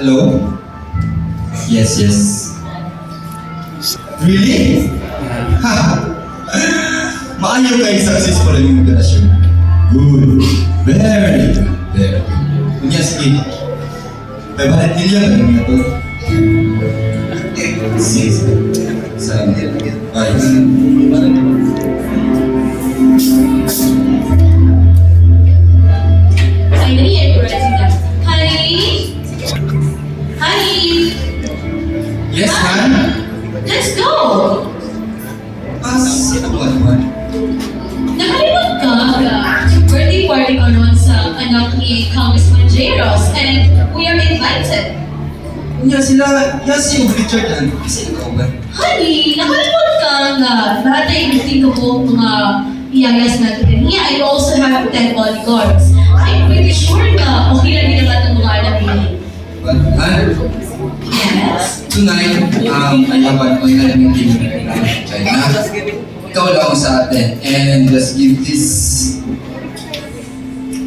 Hello? Yes. Really? Ha! Maayo kay successful ang inyong operasyon. Good. Very good. Very good. Unya, sige. 500 million ba yung ito? Sige, sige. Salamat. Bye. Finally, I'm ready na. Honey? Honey? Yes, Han? Let's go! Ah, sino ba naman? Nakalimot ka nga. Birthday party karon sa anak ni Congressman J. Ross and we are invited. Unya sila, Yasi ug Richard han. Kasi ikaw ba? Honey, nakalimot ka nga. Lahat ay meeting ko po mga iyayas natin kanina. I also have 10 bodyguards. I'm pretty sure na okay lang din ang atong mga anak ni. But, Han, Yes? tonight, I have an online meeting with China. Ikaw lang sa atin. And just give this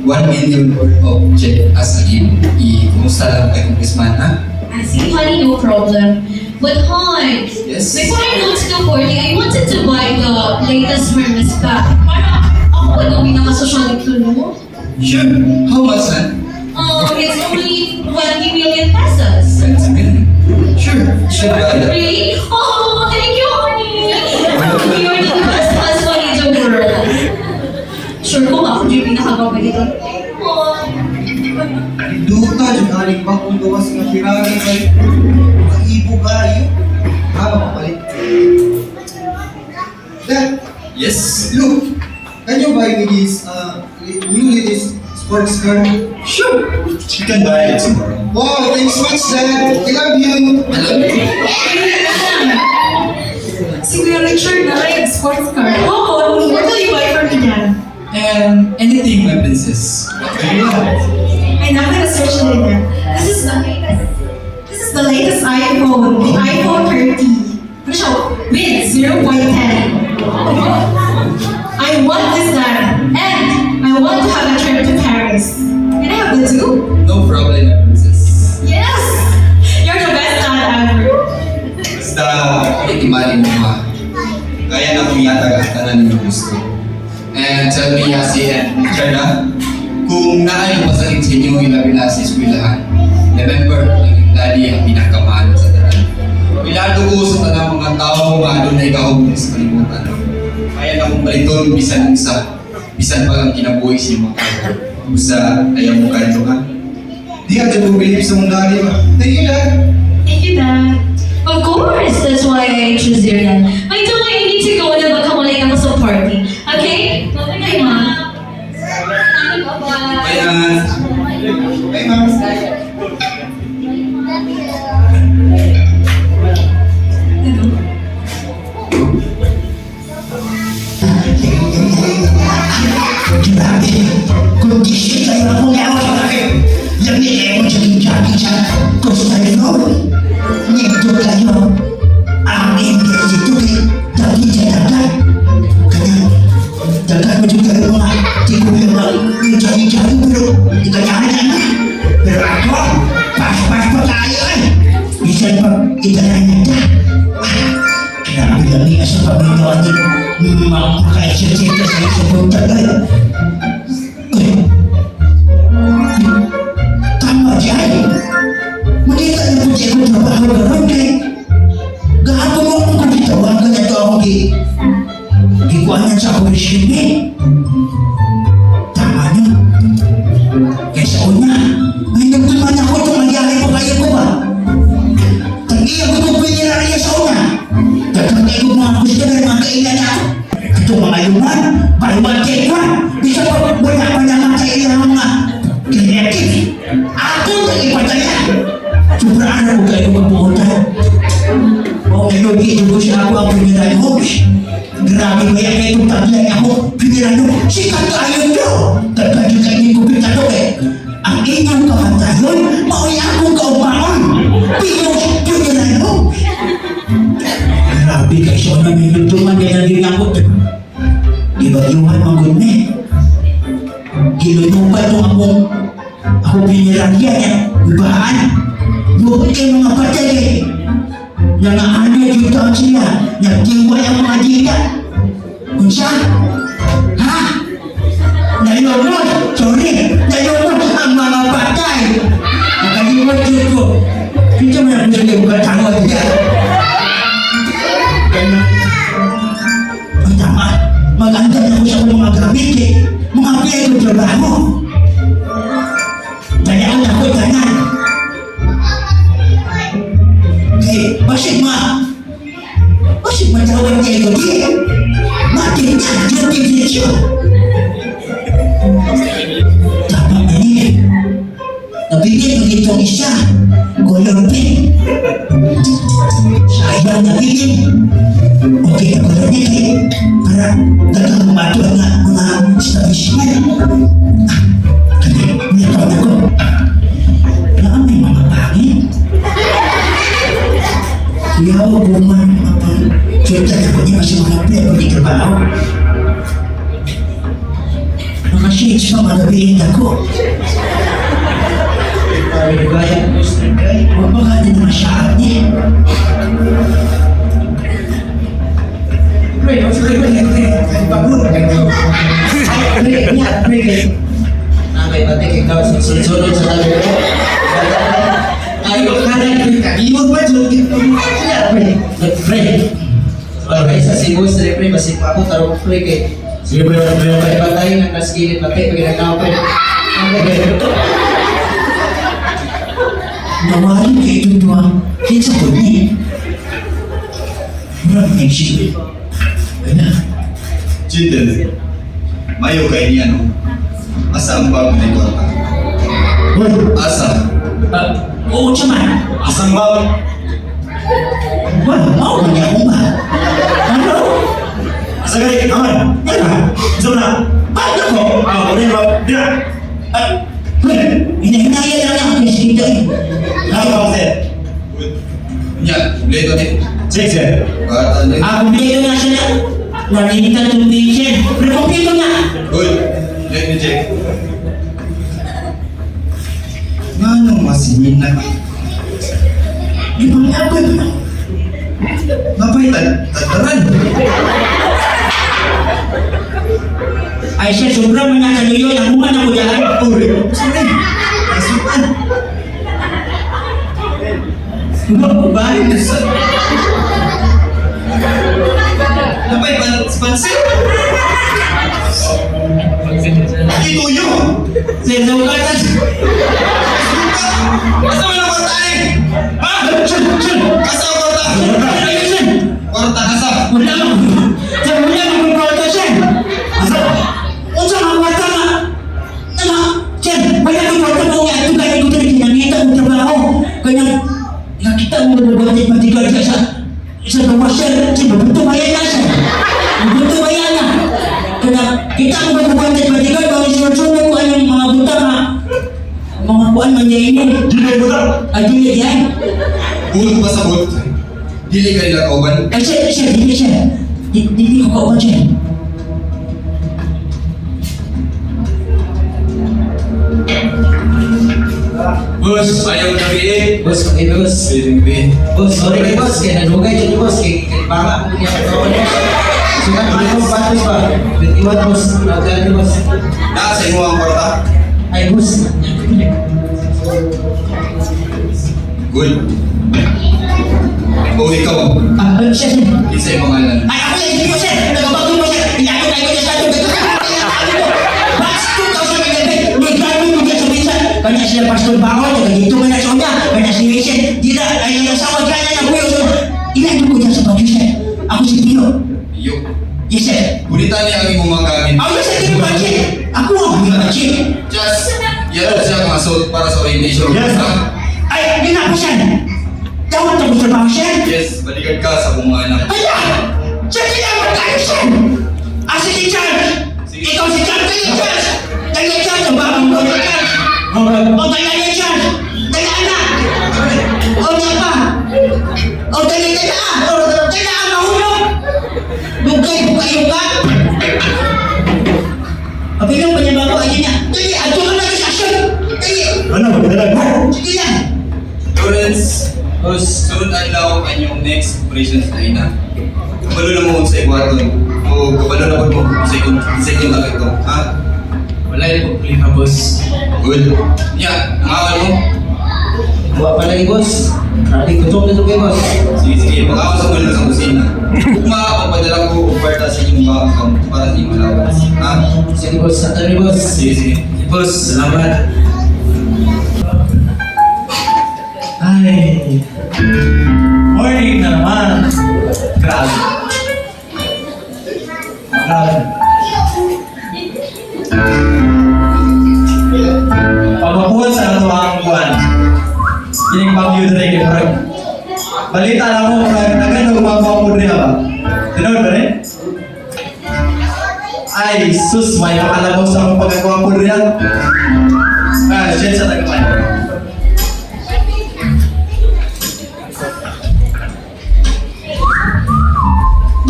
1 million worth of check as a gift. I-kumusta lang kay Congressman, ha? I see, honey, no problem. But hon, before I go to the party, I wanted to buy the latest Hermes bag. Para ako ang pinakasosyal dito, no? Sure. How much, han? It's only 20 million pesos. 20 million. Sure. Sure, buy that. Really? Oh, thank you, honey. You're the best husband in the world. Sure ko ako yung pinakagwapa dito. Oh. Duta, dyan aling bagong gawas nga Ferrari kay Kaibo kayo. Ha, makapalit. Dad, Yes. Look, can you buy me this new latest sports car? Sure. You can buy it tomorrow. Wow, thanks much, Dad. I love you. I love you. Si Kuya Richard na ay sports car. Oh, what will you buy for me yan? And anything, my princess. What do you want? Ay, naka-search na niya. This is the latest iPhone, the iPhone 30. Ano siya? With 0.10. I want this, Dad. And I want to have a trip to Paris. Can I have the two? No problem, my princess. Yes! You're the best dad ever. Basta, itimali mo ma. Kaya na kong yatag ang tanan ninyong gusto. And tell me, Yasi and Richard, ha? Kung naay masakit sa inyo, ilabi na sa eskwelahan, remember, ang inyong daddy ang pinakamahal sa tanan. Milado ko sa tanang mga tao nga adunay gahom sa kalibutan. Kaya na kong paliton bisan unsa, bisan pa ang kinabuhi sa imong tao. Busa ayaw mo kanto ha. Di ka dyan believe sa mong daddy ba? Thank you, Dad. Thank you, Dad. Of course, that's why I choose your dad. By the way, I need to go na baka malate ako sa party. Okay? Bye-bye, Ma. Bye-bye. Bye, Ann. Bye, Ma'am. Ano? Grabe, kondisyon tayo akong yawa sa akin. Lami eh mo jogging-jogging sa Coastal Road. Nito kayo. Ang English dito kay dagi sa dagat. Kaya, dagat mo dito kayo mga di ko yung mga yung jogging-jogging pero di ka na na. Pero ako, pas-pas pa tayo eh. Bisan pag itanayan na. Ah, grabe lami sa pamilya ni maka-exercise sa isang buntag ay. Uy, tama siya eh. Makita niyo po siya kung trabaho karon kay gahapon mo akong kapitawagan na ito akong gikuanan sa akong resume. Tama niyo. Kaysa una, may nagtuman ako itong magyari ko kayo ko ba? Tag-iya ko itong pinirarya sa una. Tatangay ko mga customer, mga kailan ako. Itong mga luman, buy one take one. Bisa pa wala pa naman kayo ang mga creative. Ako na ipadala. Sobraan ako kayo magbuotan. O ilugi ko siya ako ang funeral homes. Grabe ba yan kayo itong taglay ako funeral home. Sikat kayo to. Daghan yung kayo kumpitado eh. Ang inyong kamatayon, mao'y akong kaumaon. Pinos funeral homes. Grabe kay so na may nagtuman kaya naging ako. Di ba yuhan ang gud ni? Gilunupan itong akong ako pinirarya niya. Ibahan. Cemetery. Nalumot ang mga patay. Nakalimot yun ko. Kinsa man ang gusto yung katangod niya. Ang tama, mag-andam na ko sa akong mga gamit eh. Mga piyay ko trabaho. Dayaan ako tanan. Kay, basig matawag niya ko di. Matignan, duty video. Tama na niya. Nabigyan ko itong isa. Color pink. Sayang nabigyan. Okay na color niya kay para dagang mato nga mga establishment. Ah, kani, nilakaw na ko. Naa may mga pangit. Kuya, buman, mga pang. Surta na ko niya kasi mga play, pag trabaho. Mga shades pa, magabihin ako. Huwag baka din naman siya niya. Pre, pre, pre, pre. Ay, bago. Ay, pre, niya, pre. Nakay batik ikaw sunod sa tabi ko. Ay, kagiyot pa, jud. Pre, pre. Okay, sa Cebu sa pre basig pa ako tarong pre kay. Sige, pre, pre, pre. Kay batay nang nasgilid batik pag nagkaw pre. Nawari kay itong duha. Kinsa ko ni? Murag nag-ship. Ay na. Jindel, mayo kay niya no. Asa ang bag na kwarta? Hoy, Asa? ah, oo siya man. Asang bag? Wala, mao man niya akong ba? Ano? Asa gani, aman. Ano? Isa na. Bakit ako? Ah, wala ba? Dira. Ah, pre, hinahinaya lang ako kasi dito eh. Ay, ba, sir? Good. Nya, kumpleto ni. Check, sir. Bata ni. Ah, kumpleto na siya na. Nalinitan ng patient. Pero kumpleto na. Good. Let me check. Ngano masingin na? Di ba nga ako ito? Napay tagtaran. Ay siya, sobrang man nasa luyo. Nakuha na ko dyan. Uri, sorry. Kasukan. Ba? Napay pansit. Ituyo. Sir, sukat. Asa man ang kwarta ni? Ha? Sir, sir. Asa ang kwarta? Sir, sir. Kwarta asa? Wala mo. Sir, wala mo kung kwarta, sir. Asa? Unsa nga kwarta nga? Ano? Sir, wala kong kwarta mo nga. Ito kaya ko talaga ginamita kong trabaho. Kaya nakita mo na bakit matigal ka sa gawas, sir. Sir, mabuto kaya na, sir. Mabuto kaya na. Kaya kita mo ba kung bakit matigal? Bakit sunod-sunod ko anong mga buta nga? Mga kuan man niya ini. Dili mo ta. Ay, dili yan. Buot pa sa buot. Dili ka nila kauban. Ay, sir, sir, dili, sir. Dili ko kauban, sir. Boss, ayaw na eh. Boss, okay boss. Piling B. Boss, sorry kay boss kay nadugay jud boss kay kay banga ko niya katawan boss. Sukat ko patos ba? 21 boss. Nagdala boss. Naa sa imo ang kwarta. Ay boss. Good. O ikaw, Ah, sir, sir. isa yung pangalan. Ay, ako yan, hindi mo, sir. Nagabago mo, sir. Ilago tayo niya sa atin. Batch 2011, may graduate mo dyan sa minsan. Kanya sila Pastor Bangon, taga dito ka na sa una. Kanya si Rachel, di na, ay, ang asawa ka na ng kuya. So, ilago ko dyan sa Baguio, sir. Ako si Pio. Iyo. Yes, sir. Gunitan niya ang imong mga gamit. Ako, sir, di mo budget. Ako ang may budget. Just, yato siya ang assault para sa orientation. Yes. Ha? Ay, hindi na ako, sir. Dapat ako sa trabaho, sir. Yes, balikan ka sa akong mga anak. Ala! Sir, kailangan tayo, sir! Asa si Charles? Sige. Ikaw si Charles, dali Charles! Dali Charles, ang babang ko ni Charles! O, dali ni Charles! Dali na! O, niya pa! O, dali, dali ah! O, dali ah, mahulog! Dugay, bukay yung ka! Apilong pa niya ba ako? Ayun niya! Dali, adto ka na sa action! Dali! Ano, dala. Sige lang! Lawrence, Boss, sunod adlaw ang inyong next operation sa China. Kabalo na mo sa iguaton. O kabalo na po mo sa ikong sa inyong ito. Ha? wala yung Problema, boss. Good. Ya, mga mo. Wa pa lagi, boss. Grabe, gutom na to kayo, boss. Sige, sige. Pag sa gulo sa kusina. Ugma, papadala ko og kwarta sa inyong bank account para sa inyong allowance. Ha? Sige, boss. Sa tabi, boss. Sige, sige. Boss, salamat. Ay, morning na naman. Grabe. Grabe. Pagkakuha sa natuwang buwan, kining bagyo dre kay murag. Balita na mo, murag, tagan og mga mo dre ba? Tinuod ba rin? Ay, sus, may makalabaw sa akong pagkagawa po dre. Ah, shit sa tagapan.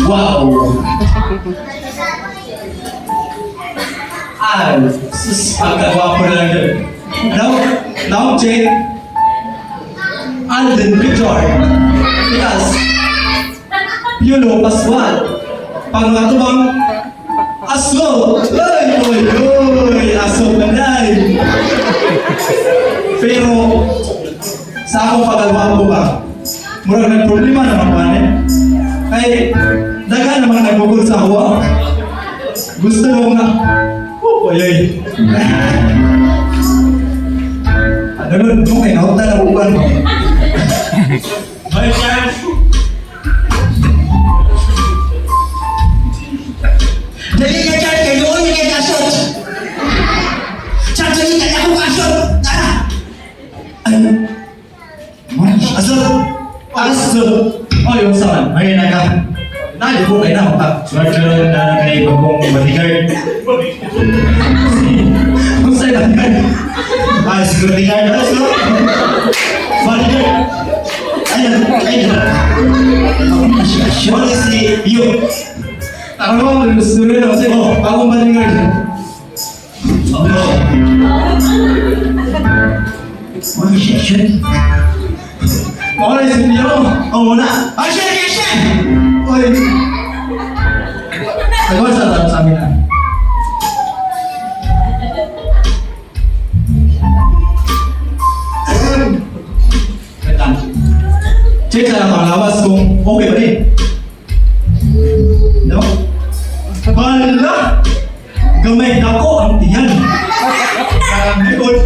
Wow! Ay, sus, pagkagwapo na lang yun. Now, now, Jane, Alden Richard, Yes, Piolo Pascual, Pangatubang, Aso! Ay, oy, oy, aso manay! Pero, sa akong pagkagwapo ba, murag nagproblema naman ko, eh. Ay, daghan naman nagugol sa ako. Ah. Gusto mo nga, oh, ay, ay. Ano nun, kung ay nauta na uban mo. Bye, Chance! Dali na chat, kay doon yung kay asot. Chat, dali na ako asot. Tara. Ay. Aso! Aso! Oy, unsa man? Ay, naka. Nali ko kay na pa. Swerte na kay bagong bodyguard. Unsa ba kan? Ah, security guard. Aso! Bodyguard. Ayun, ayun. What is si you? Ako, gusto rin ako sa'yo. Oh, bagong bodyguard. Oh. Oh, shit, shit. Mawala si Pio. Oh, wala. Ah, shit, shit, shit. Oy. Nagawa sa tao sa amin ah. Wait lang. Check lang ang lawas kung okay ba din. No? Hala! Gamay dako ang tiyan. Grabe, oy.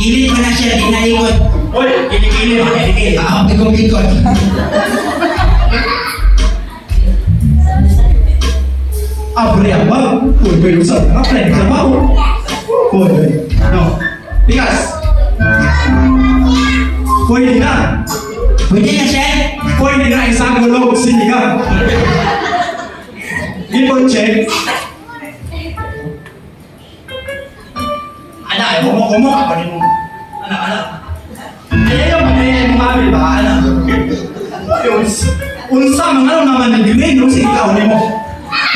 Kilid mo na siya, tinalikod. Oy, kilikili mo, kilikili. Ah, ikot-ikot. Abre ang bag. Uy, uy, usap. Nga, pre, sa bao. Uy, uy. No. Bigas. Pwede na. Pwede na, sir? Pwede na isang gulong sinigang. People check. Ana, ay, kumo kumo ka pa rin mo. Ana, ana. Ay, ayaw, ay, ay, mami ba? Ana. Ay, unsa, mga ano naman ng green, no? Sige, ikaw, mo.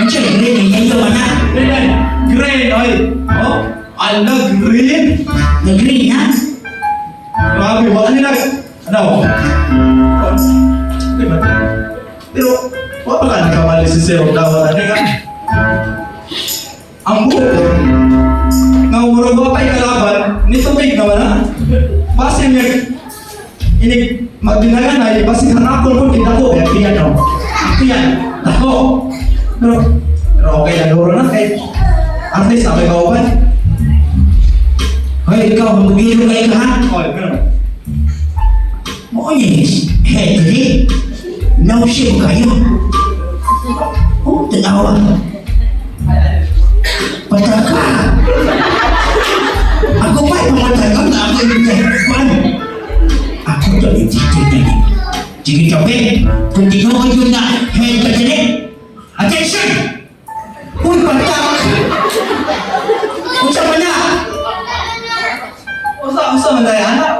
Ang siya, green, ay yellow na. Green, green, oy. Oh, ala, green. Na green, ha? Grabe, wala nila. Ano? Di ba? Pero, wala pa ka nagkamali si Sir Dawat. Ano ka? Ang buko, nga murag wa pa'y kalaban, nitubig naman ha. Basin niya, inig, magbinagan ay, basin hanakol ko, kita ko, eh, tiyan no. Tiyan, ako. Pero, pero okay na, luro na, kay, at least, sabay kauban. Hoy, ikaw, magubiro kayo ka, ha? Okay, pero, Mo niya is, hey, dali. No shit kayo. Oh, tanawa. Pataka. Ako pa, pamatagal na ako yung kwan. Ako to, ititignan niyo. Sige, Chopin, kung tinuod yun na, head ka dali. Attention! Uy, patak! Unsa man na? usa, usa man tayo, anak.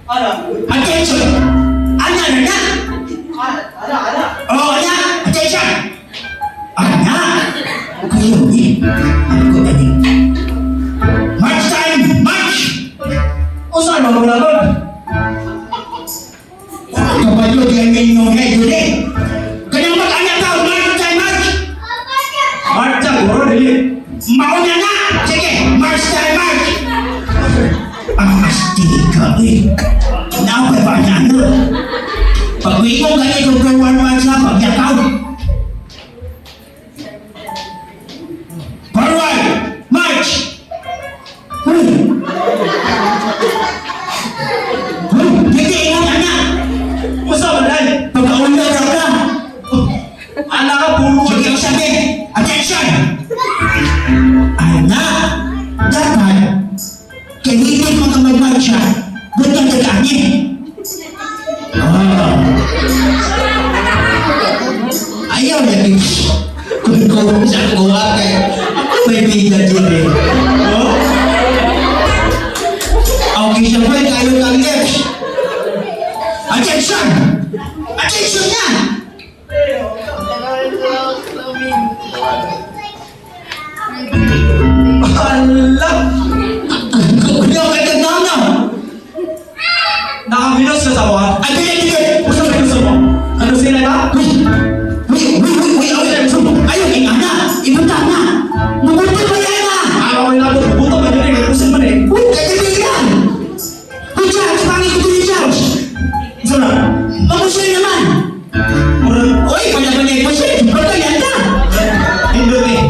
Anak. Attention! Ana na na! Anak, anak. Oh, ana! Attention! Ana! Kayo ni, ako na ni. March time! March! Usa man maglaban? Kabalo di ang inyong head today. Kanang mag-anak ka, march time, march! Marcha, guro dili. Mauna na! Sige, march tayo, march! Ang astig ka, eh. Naapay ba na ano? Pag uwi mo ganyan kung forward march na, pagyakaw. Forward! March! Huy! Huy! Hindi, ingon na! Usa man ay. Pagkaunod ra ka! Ana ka puro ka. Sige, sabi! Attention! Ana! Dapat, kaibigan mo ka magmarcha, ba't ka tagaan? Ah. Ayaw lagi. Kung ko sa kuha kay ako may bida din eh. Oh? Okay, sabay tayo ng lips. Attention! Attention na! Ala! Kuya, kay kagana! Nakaminos ka sa kuha. Ay, dili, dili! Usa may gusto mo? Ano sila ka? Uy! Uy, uy, uy, uy, uy, ayaw, kay ana! Ibunta na! Mabuti pa yan na! Ako may nabot. Buto man yun eh. Usa man eh. Uy, kay yan! Uy, Charles, pangit ko din, Charles! Usa na. Mabusin naman! Murag. Uy, palaban po siya! Pagkayan ka! Hindot eh.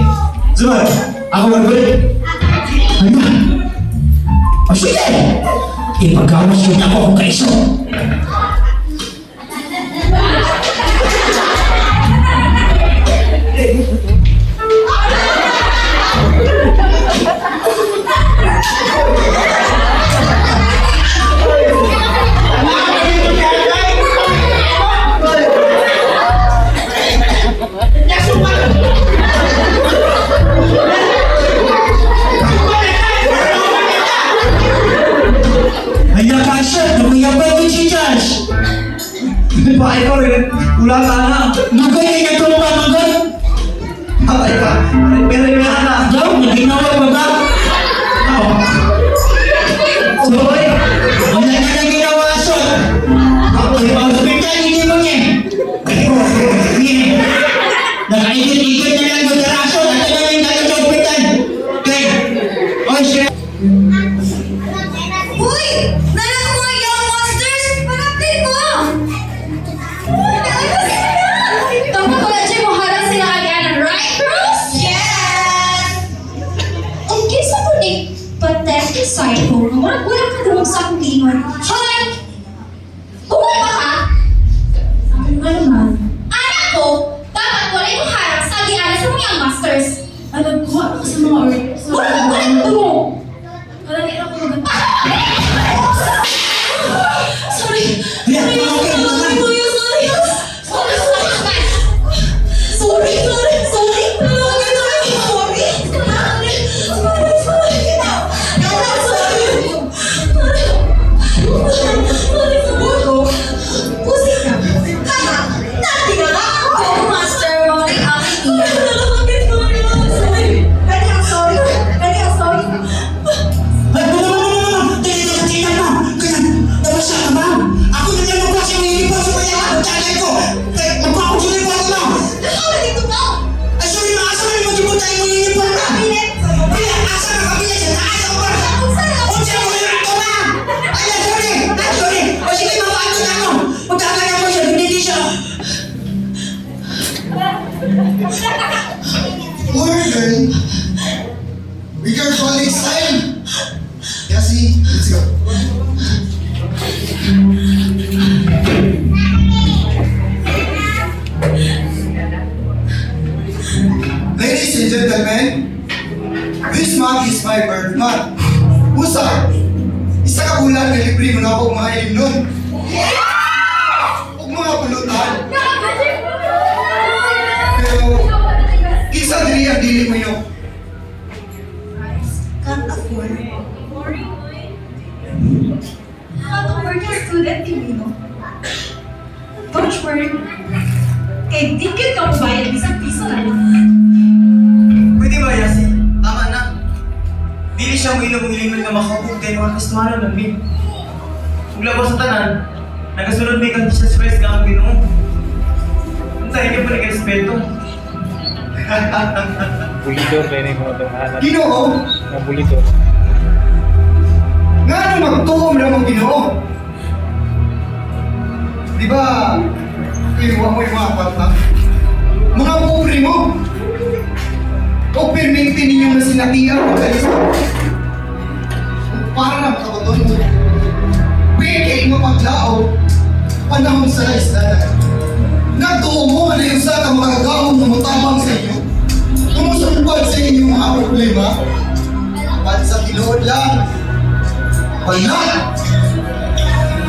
Zubar, ako magbalik. Ano? O sige! Ipagawas yun ako kung kaiso. Ay, nakasya! Nakuyabay din si Charles! Ba, ikaw rin. Wala ka na. Magay na itong magay! Patay ka. Pero pero na. Daw, naginawa pa ba? Sorry. Wala na nang ginawa, Asol! Ako, ipa-hospital, hindi mo niya! Niya! Nakaigit-igit na lang yung Asol! At ano yung dalo sa hospital? Okay. Oy, sir! Uy! Nalala ko mga Young Monsters! Pag-update mo! Dapat wala siya mo harang sila agyanan, right, girls? Yes! Ang kinsa ko ni pathetic psycho, nga murag wala ka dungog sa akong giingon. Hoy! Bungol ba ka? Ano naman? Anak ko, dapat wala yung harang sa agianan sa mga Young Masters. Alam ko, ano ka sa mga order? Murag wala ka dungog. Wala na ako mag- Sorry. Yeah, Sorry, okay, sorry, okay. kuya, sorry. Sorry, sorry. Sorry, sorry, sorry. Sorry, sorry. Sorry, sorry. Sorry, sorry. Sorry, sorry. Pusi ka! Kaya, natinga ka! Go, Master! Mauling aking iya. Kani ang sorry! Kani ang sorry! Ay, mama, mama, mama! Dali, dali, tingnan mo! Kaya, nabasa ka ba? Ako na lang magpasa yung uniform sa kanya! Ang tatay ko! Kaya, magpa akong uniform mo! Ano dito ba? Ay, sorry, ma! Asa man mo tayo yung uniform na? Kaya, asa ka kami sa taas ang barka? Unsa mo yung ato, ma? Ay, sorry! Ay, sorry! O sige, mama, ato na ako! Magkakaya ko siya, hindi siya! Poor girl. We can call it style. Yasi, let's go. Ladies and gentlemen, this month is my birth month. Usa, isa ka bulan na libre mo na ako mga ilimnon. Ug mga pulutan. Pero, isa diri ang dili mo yun. Can't afford. Katong working student, Timino. Don't worry. Kay di ka ka mabayad bisag piso na lang. Pwede ba, Yasi? Tama na. Dili siya mo inom ilimon nga makaupog kay mga Kristiyano lang mi. Ug labaw sa tanan, nagasunod mi kang Jesus Christ nga ang Ginoo. Unsa inyo pa nagrespeto? Bulidor din mo itong hanap. Ginoo, Nga bulidor. nga ano magtuom na mong Ginoo? Di ba, kayuwa mo yung mga kwarta? Mga pobre mo! O perminti ninyo na sinatian pag-alis mo. Para na makabaton mo. Pwede mo paglaog panahon sa isla. Nagtuo mo na yung sa mga gagawin na mutabang sa inyo. Tumusulpad sa inyong mga problema. Pan sa tinuod lang. Wala!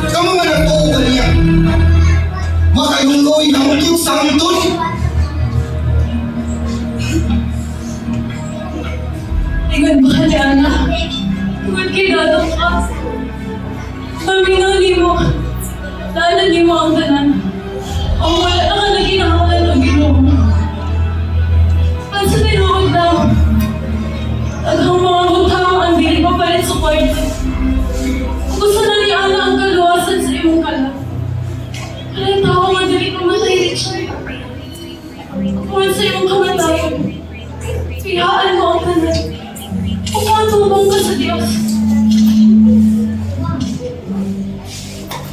Kamu nga nagtuo ka niya. Makayuloy ng tut sa angtod. Ingon ba ka ni Ana? Ingon kay Dadong ka. Paminaw ni mo. Lalo ni mo ang tanan. Ang wala na ka na kinakawalan ng Ginoo. Ang sa tinuod lang. Ang mga butang ang dili papalit sa kwarto. Gusto na ni Ana ang kaluwasan sa imong kalat. Kaya tao nga dili mamatay, Richard. Kung sa imong kamatayon, pihaan mo ang tanan. Upatubong ka sa Diyos.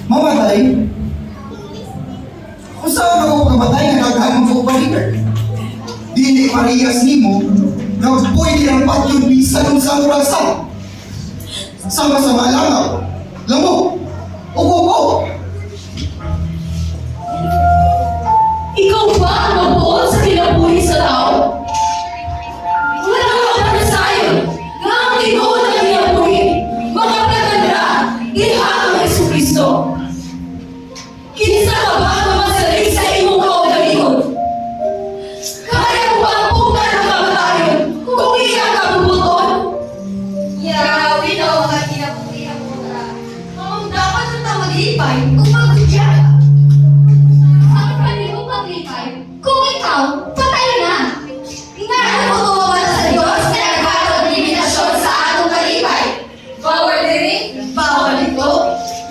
Mamatay? Kung saan ako kamatay nga naghamon ko baliker? Dili parehas nimo nga pwede ang patyon bisan unsang orasa. Sama sa mga langaw, lamok, ubo. Ikaw ba ang mabuot sa kinabuhi sa tao? Wala ka panasayo nga ang Ginoo ng kinabuhi makapagandra iha ang Hesus Kristo. Kinsa ka ba ang magsalig sa imong kaugalingon? Kaya mo ba ang pugnan ang kamatayon kung iyang kabubuton? Yeah, we know nga kinabuhi ang pura. Ang dapat na maglipay kung magudya. Bakit pa mo maglipay kung ikaw patay na? Nga mo sa Diyos na naghatag limitasyon sa atong kalipay. Bawal diri, bawal dito.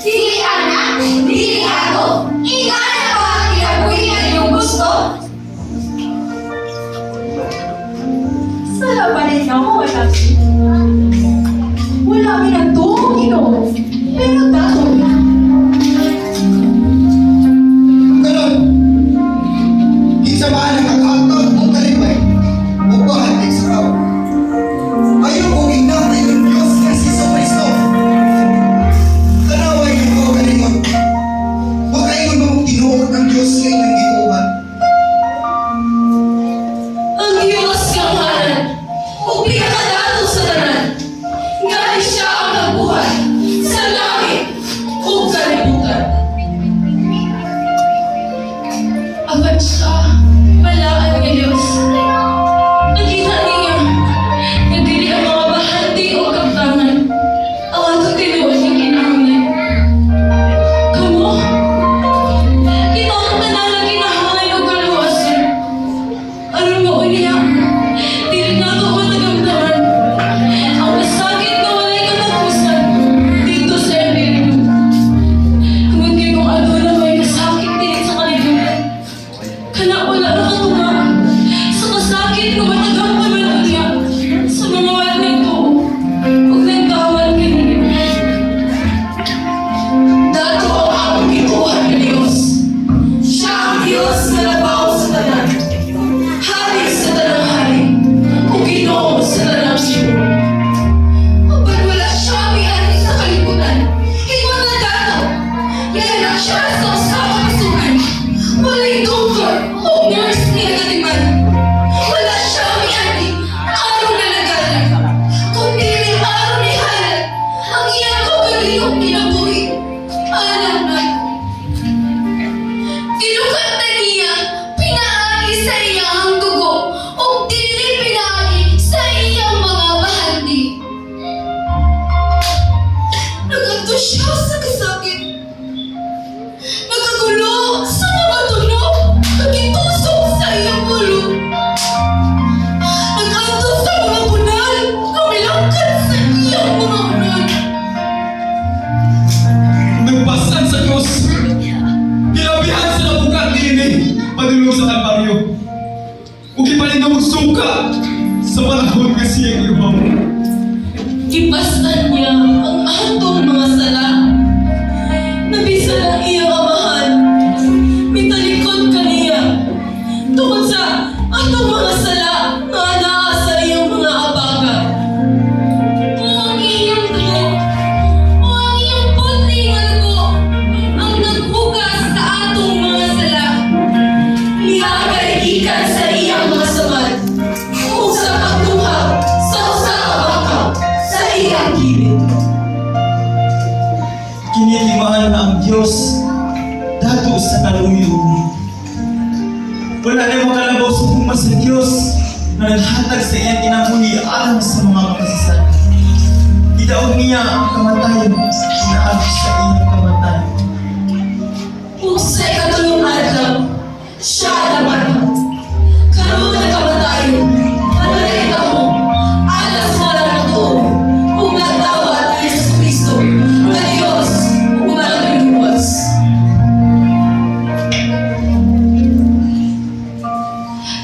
Dili ana, dili ato. Ingana pa ang kinabuhi nga inyong gusto. Sa labanin na ako, wala. Wala mi nagtuo, Ginoo. Pero dato na. Karon, kinsa man ang naghatag og kalipay o bahalig sa tao. Ayaw ko ginatay ng Diyos nga si Jesu Kristo. Tanaway niyo ko kalingon. Makaingon mo tinuod ng Diyos nga inyong gituohan. Ang Diyos kang hanan, ug pinakadato sa tanan. Kaluyo. Wala na makalabaw sa gugma sa Diyos na naghatag sa iyang kinabuhi alang sa mga makasasala. Gidaog niya ang kamatayon, pinaagi sa iyang kamatayon. Ug sa ikatulong adlaw, siya namatay. Karon nagkamatayon, mananalig ako, alang sa mga nagtuo, ug nagdawat ni Jesu Kristo, nga Diyos, ug manluluwas.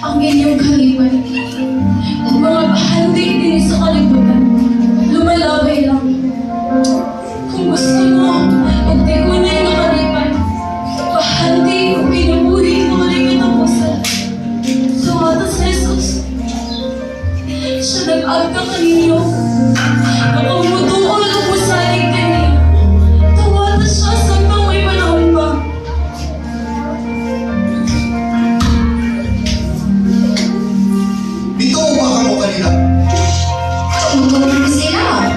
Ang inyong kalipay, ug mga bahandi dinhi sa kalibutan, lumalabay lang. Kung gusto mo, og tiunay nga kalipay, bahandi ug kinabuhi nga walay katapusan, dawata si Jesus. Siya nag-agda kaninyo. Kung mutuol ug musalig kaniya, dawata siya samtang may panahon pa. Dito ba kamo kanila? Tutulong sila.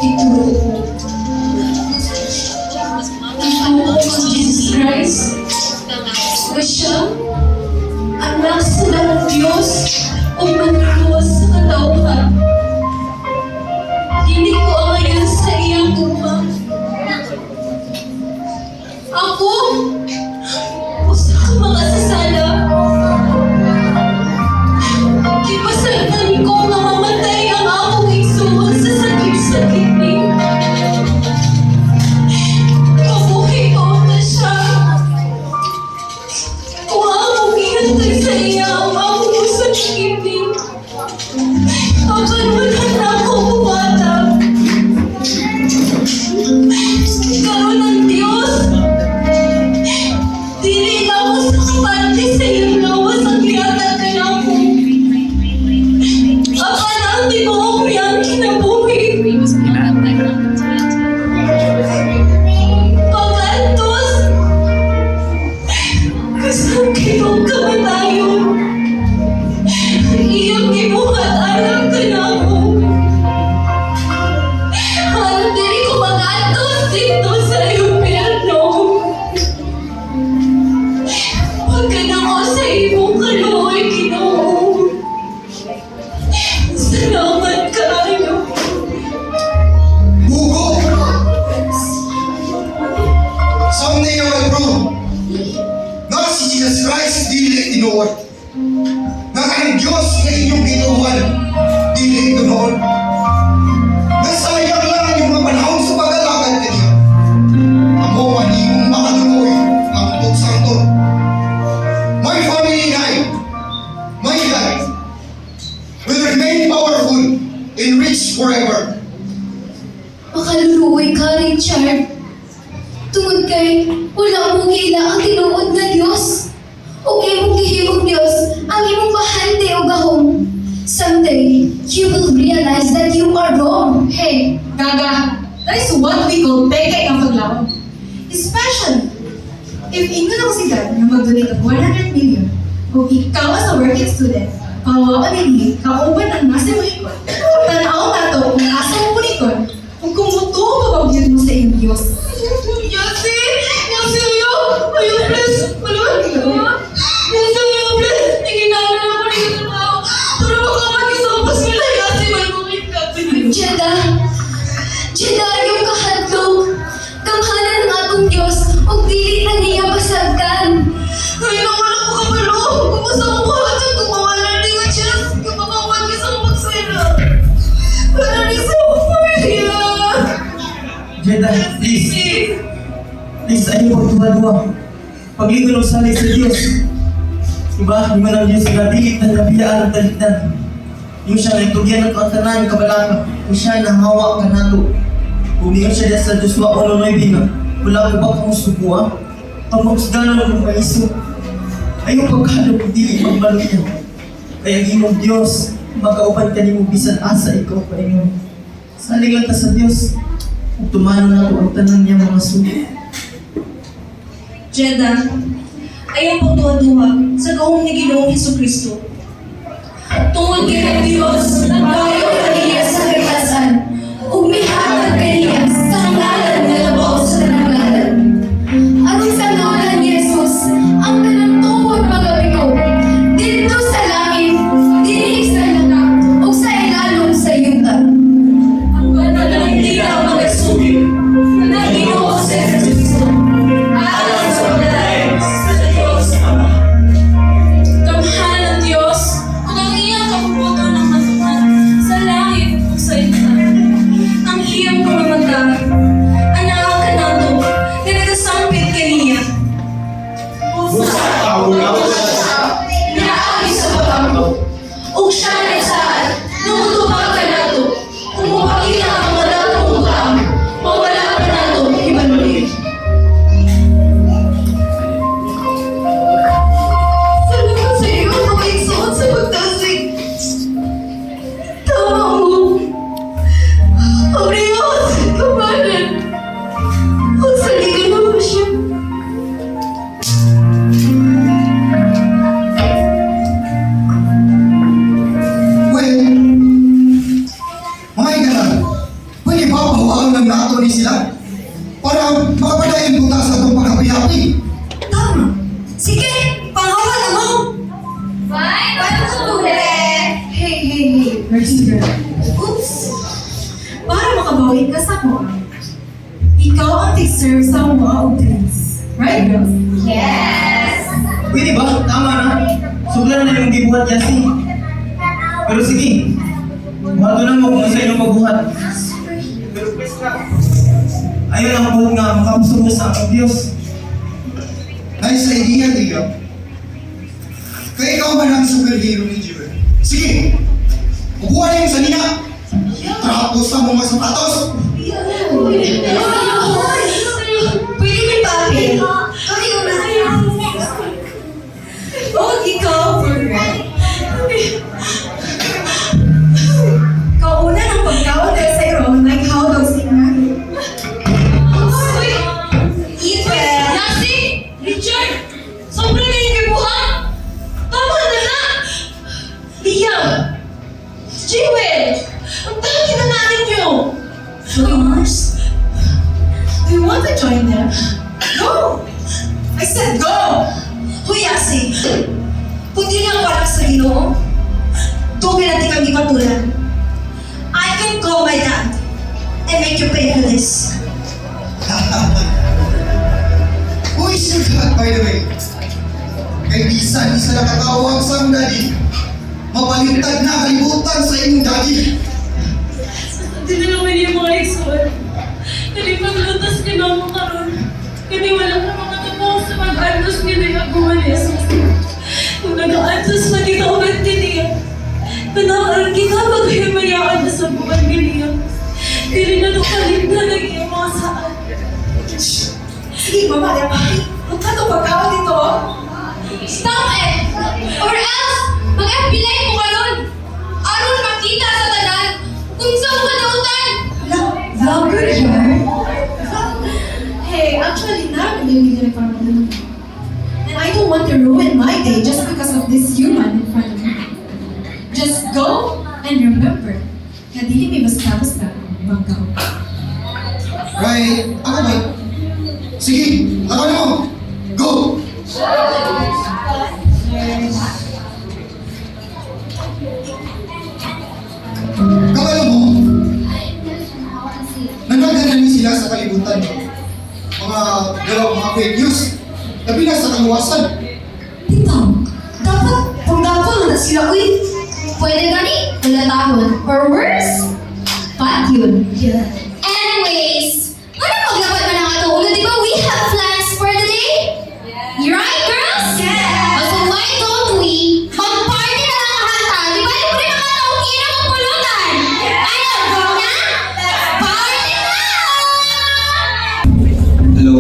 Ituro ko. Ituo ko si Jesus Christ. O siya, anak sa ng Diyos, o manluwas sa katauhan. Dili ko angayan sa iyang gugma. Ako, usa ka makasasala. Gipasagdan ko nga mamatay ang akong igsuon sa sakit sa kidney. Kabuhi ko na siya. Kung akong ihatag sa iya ang akong usa ka kidney, apan wala na ako buwata. Karon ang Diyos, dili na ako sa kaparte sa iyong lawas ang gihatag kanako. Apan ang tibuok niyang kinabuhi. Pag-antos, kasakit ang kamatayon. Iyong gibuhat alang kanako. Aron dili ko mag-antos didto sa impyerno. Pagkadako sa imong kaluoy, Ginoo. Salamat kaayo. Bugo! Someday you will prove nga si Jesus Christ dili tinuod. Nga ang Diyos nga inyong gituohan dili tinuod. Nasayang lang ang inyong mga panahon sa pag-alagad kaniya. Amo ang imong makaluluoy ang sangton. My family and I, my God, will remain powerful and rich forever. Makaluluoy ka, Richard. Tungod kay, wala mo giila ang tinuod nga Diyos. Ug imong gihimong Diyos ang imong bahandi o gahom. Someday, you will realize that you are wrong. Hey, Gaga, that is what we call peke ang paglaom. Especially, if ingon ako si God na mag-donate of 100 million, kung ikaw as a working student, kawawa dinhi, kauban ang nasa imong likod, tanaw nato kung asa mo pulikon, ug kung mutuo pa ba gyud mo sa iyong Diyos. Yasi! Yasi, ayaw! Ayaw, please! Wala! Yasi, ayaw, please! Naginala na ako ng trabaho para makamatay sa kapos nila, Yasi! May bukid ka. Jeda, Jeda, yung kahadlok. Gamhanan ng atong Diyos, ug dili na niya pasagdan. Ay, naku, wala ko kabalo! Kumusta ko buhatin kung mawala ni nga chance? Kung makamatay sa kapos nila. Para rin sa akong pamilya! Jeda, please. Please, ayaw pagduha-duha. Paglingon og salig sa Diyos. Diba? Ingon ang Diyos nga dili ta nabiyaan ang talikdan. Ingon siya nga itugyan nato ang tanan kabalaka. Kung siya nahawa kanato. Kung ingon siya diya sa Joshua 1:9 nga, wala ko ba kang subuha? Pag maghusganon ang mga iso. Ayaw pagkalog kung dili magmaluya. Kaya ang imong Diyos, magauban kanimo bisan asa ikaw paingon. Salig lang ta sa Diyos. Ug tumanon nato ang tanan niya mga sugo. Jeda, ayaw pagduha-duha sa gahom ni Ginoong Hesus Kristo. Tungod kay ang Diyos, nagbayo kaniya sa katasan, ug mihatag kaniya sa ngalan nga labaw sa Where's girl? Oops! Para makabawi ka sa ko. Ikaw ang tig-serve sa mga og drinks. Right, girls? Yes! Pwede ba? Tama na. Sobra na yung gibuhat, Yasi. Pero sige, buhaton na mo kung sa inyong pagbuhat. Pero please na. Ayaw lang buhat nga makabusog mo sa akong Diyos. Nice idea, Liam. Kaya ikaw man ang superhero ni Jewel. Sige! Kukuha na yung sanina! Trapos sa mga sapatos! Pwede ni Papi. Okay, una. Oh, ikaw, Burger. Kauna ng pagkaon dahil sa iro, like how dogs in Uy! Eat well. Yasi! Richard! Sobra na yung gibuhat! Tama na na! Liam! Jewel! Ang dami na natin niyo! Yours? Do you want to join them? Go! I said go! Huy, Yasi. Kung di lang parang sa Ginoo, dugay natin kang ipatulan. I can call my dad and make you pay for this. Who is your dad, by the way? Kay bisan, isa na katawag sa akong daddy. Mabalintad na kalibutan sa imong daddy. Hindi na naman yung mga igsoon. Kani paglutos ni Mama karon. Kani wala na makatapos sa mag-antos nila yung aguman ni Jesus. Kung nag-antos pa dito ako ba't niya? Panakaroon kita paghimayaan na sa buwan niya. Dili na ito kalinda ng iyong mga saan. Sige, mama, ya, papi. Huwag ka itong pagkaon dito, oh. Stop it! Or else, mag-FB live mo karon. Aron makita sa tanan kung sa mo kadautan. Vlogger yarn? Hey, actually, not really in front of me. And I don't want to ruin my day just because of this human in front of me. Just go and remember na dili may basta-basta bangkaw. Right? Ako ba? Sige, ako na mo! Go! Kabalo mo, nanagana sila sa kalibutan. Mga dalaw, mga fake news. Labi na sa kaluwasan. Tita, dapat pagdapol na sila, uy. Pwede gani, wala tahon. Or worse, pat yun. Yeah. Anyways, ano maglapat man ang ato ulo, di ba? We have plans for the day? You right, girls? Yes. Oh, so why don't we mag-party na lang ang hanta? Di ba? Libre mga taong kina mong pulutan. Ano, go na? Party na! Hello.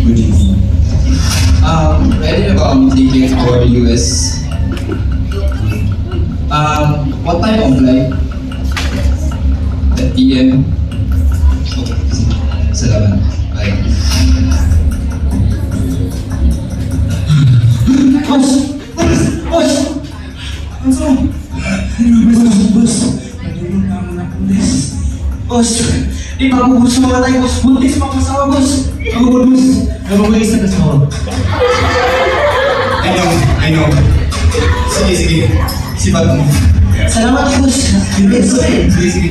Good evening. Ready na ba ang ticket for US? What time of flight? 10 p.m. Okay, sige. Salamat. Bye. Boss! Boss! Boss! Ano sa? Boss! Boss! Nadulog na ako ng pulis. Boss! Di pa ako gusto mamatay, boss. Buntis pa ako asawa, boss. Ako po, boss. Ako po isa asawa. I know, I know. Sige, sige. Sipat mo. Salamat, boss. Sige, sige.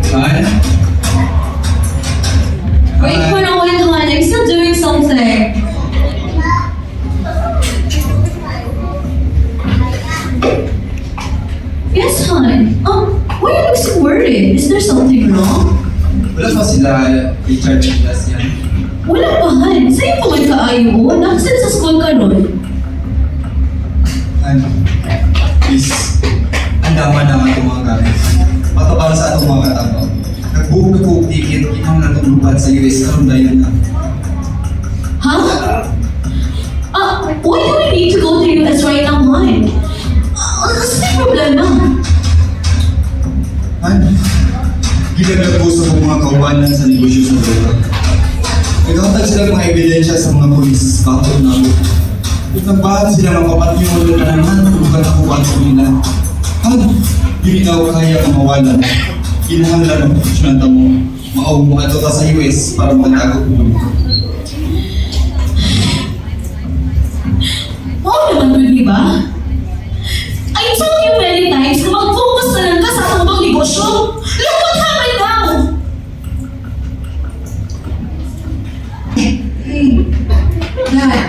Bye. Wait for a while, hon. I'm still doing something. Yes, hon. Oh, why you look so worried? Is there something wrong? Wala pa sila Richard and yan. Wala pa, hon. Sa'yo pa man kaayo. Wala sila sa school karon. Ano? Please, andaman na ang atong mga gamit. Matabang sa atong mga katambang. Nag-book na ko og ticket, kinahanglan natong lupad sa US karon dayon na. Huh? Why do we need to go to US right now, hon? Ano sa problema? Ano? Gilaglag ko sa mga kaubanan sa negosyo sa droga. Naghatag sila mga ebidensya sa mga pulis bakit na ako. Kung nagbahan sila mapapatyo na naman kung ako sa nila. Han, dili na ako kaya ang mawalan. Kinahanglan ang proteksyonan ta mo. Mao mo adto ta sa US para makatago ko dito. Mao na ba? I told you many times na mag-focus na lang ka sa atong bang negosyo. Look what happened now! Hey, Dad.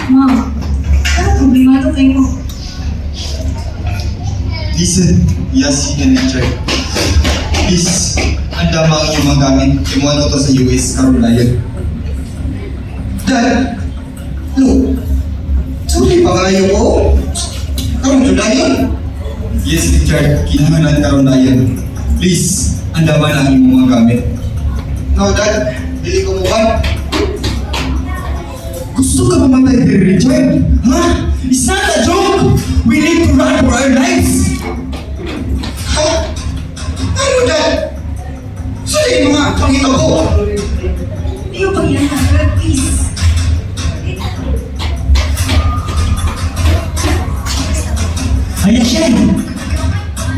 Mom, ano problemado kayo? Listen, Yasi and Richard. Please, andama ang inyong mga gamit. Imuha ko to sa US karon dayon. Dad, no. Sorry pa kayo ko. Karon jud dayon. Yes, Richard. Kinahanglan karon dayon. Please, andama na ang inyong mga gamit. No, Dad. Dili ko mukan. Gusto ka mamatay, dear Richard? Ha? It's not a joke! We need to run for our lives! Ha? Ano, Dad? Saan yung mga pangita ko? Ayaw pang ilan, please. Ay, siya.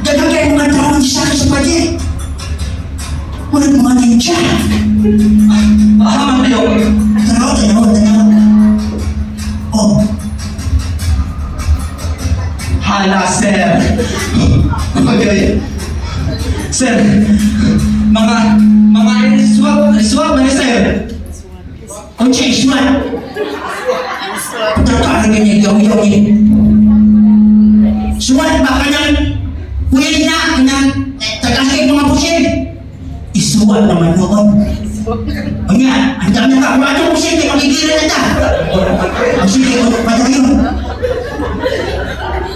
Daghang kayo mga tao sa sa pagi. Walang mga ninja. Ah, kayo. Tanaw, tanaw, tanaw. Oh, Hala, sir. Okay. Sir, mga swap na sir. ang siya iswan. Pagkakaroon niya yaw-yaw niya. Suwan ba ka ng pulis na, ng tagasig mga pusil? Isuwan naman noon. O nga, ang dami na ka. Kung anong pusil, kaya makikira na ta. Ang sige, patayo.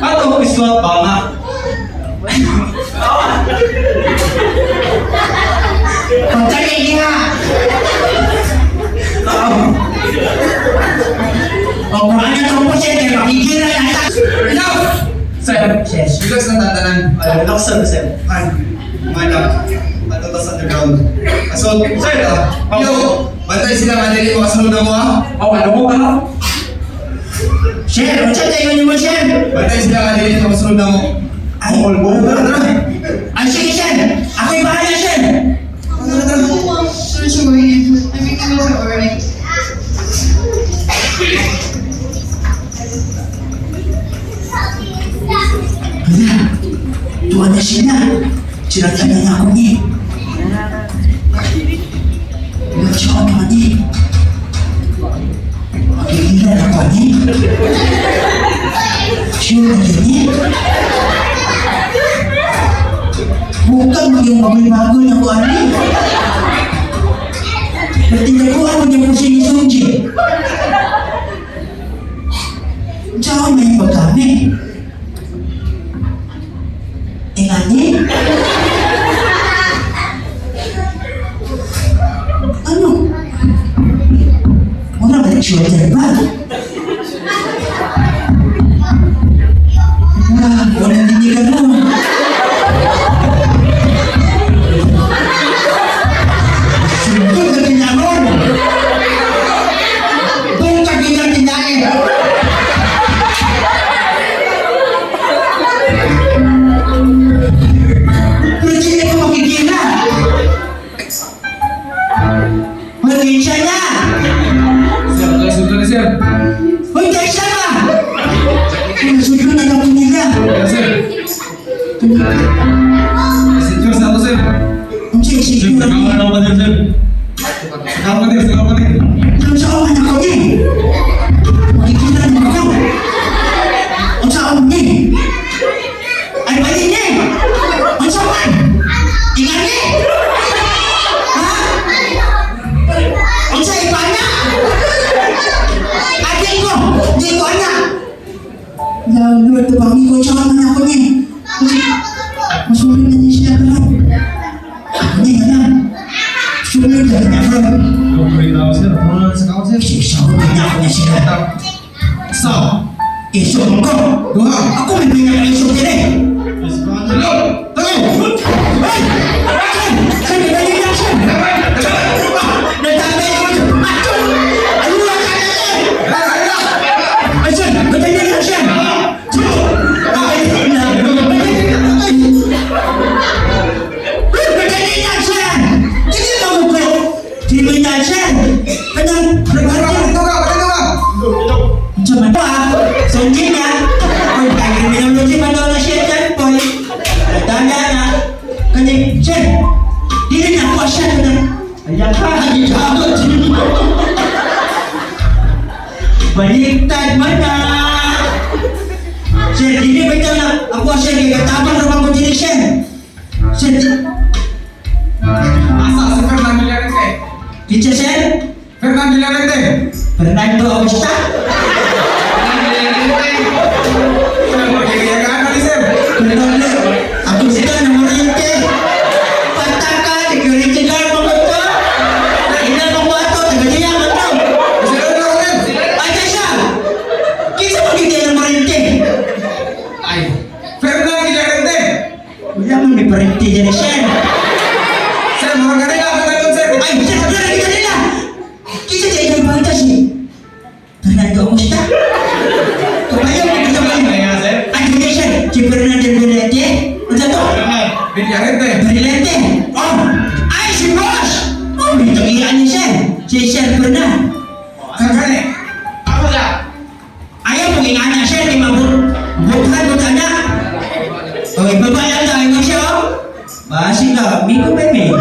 Ato, swap ba nga? Pagkali niya. O kung ano itong pusil, kaya makikira na ta. Enough! Sir, Yes. Relax na tantanan. ay, relax sir, sir. Ay, mga anak. Ato tas underground. So, sir, ah, yo, bantay sila nga dili makasunod na mo ha. Oh, ano mo ka? Sir, unsa tayo niyo mo, sir? Bantay sila nga dili makasunod na mo. Ay, Tara, tara. ay sige, sir. Ako'y bahala, sir. Tara, tara. Sorry, sorry. Everything will be alright. Hala, tuwa na sila. Sila na ako ni. Siya ako ni. Makikila ako ni. Sure na yun ni. Bukan mo yung bago na ko ani. Natinaguan mo niya po si Sunji. Tsaka may pagkami. Ingani? Ano? Wala ba shoulder ba? Ah, walang dinigan mo. Sundot na tinangon! Doon ka ginang tinae! Pero hindi ko makikita. Malaysia na! Sir, sunod na sir. Hoy, Tessa ka! Sunod na lang nila. Sir. Secure sa ako, sir. Ang sisig Sir, sakawan ako pa din, sir. Sakawan pa din, sakawan pa din. Ang sa awan ako ni. Makikita mo ako. Ang sa awan ni. Ay, mali ni. Ang sa awan. Ingat ni. Ha? Ang sa iba na. Ate ko. Di ko anak. Lord, tabangi ko siya man ako ni. Masulit na niya siya karon. Ako ni, alam. Sulit na niya karon. Okay na ako, sir. Tulungan sa ako, sir. Isaw na ako niya sila. Isa. Isog ko. Duha. Ako may pinaka-isog din eh. Tatlo. Tayo. Ay! Ay! Ay, may balik na siya. Nagtatay ako siya. Ato! Ano na ka na? Ay, sir! Patay na siya! Ay, ay, patay na siya! Hindi ba mo ko? Hindi na siya! Kanang, Tara, patay ka, patay ka. Unsa man pa? So niya, kung kay criminology man daw na siya dyan, boy. Dala na. Kani, sir, dili na ako siya na. Ayan ka, Ay, baliktad man na. Sir, dili ba ito na ako siya, kay katabang ramang ko dili siya. Sir, Asa si Fernando Llorente? teacher sir, Fernando Llorente! Fernando Augusta. Fernando Llorente! Gigayagaan ni sir! Fernando Augusta na Morente. Pataka, security guard mo ko to. Ina mo ko ato, taga-diya mo to. Sir, ano sir? Ay, siya! Kinsa mo gid ng Morente? Ay! Fernando Llorente! Wala man may parente dyan siya. Sir, mga kanila ka na sir! Ay, sir, wala na kita nila! Kinsa siya itong bangka si Fernando Augusta? Tumayo, kita ba? Ay, hindi siya. Si Fernando Morente? Ano to? Villarente! Brilante! Oh! Ay, si Boss! Oh, may tagian niya siya. Si Sir Bernard. Sir, kani! Ako na! Ayaw mong ingana siya, di mabut. Buthan mo na. Okay, baba lang tayo mo siya, oh. Basi ka, miko beme.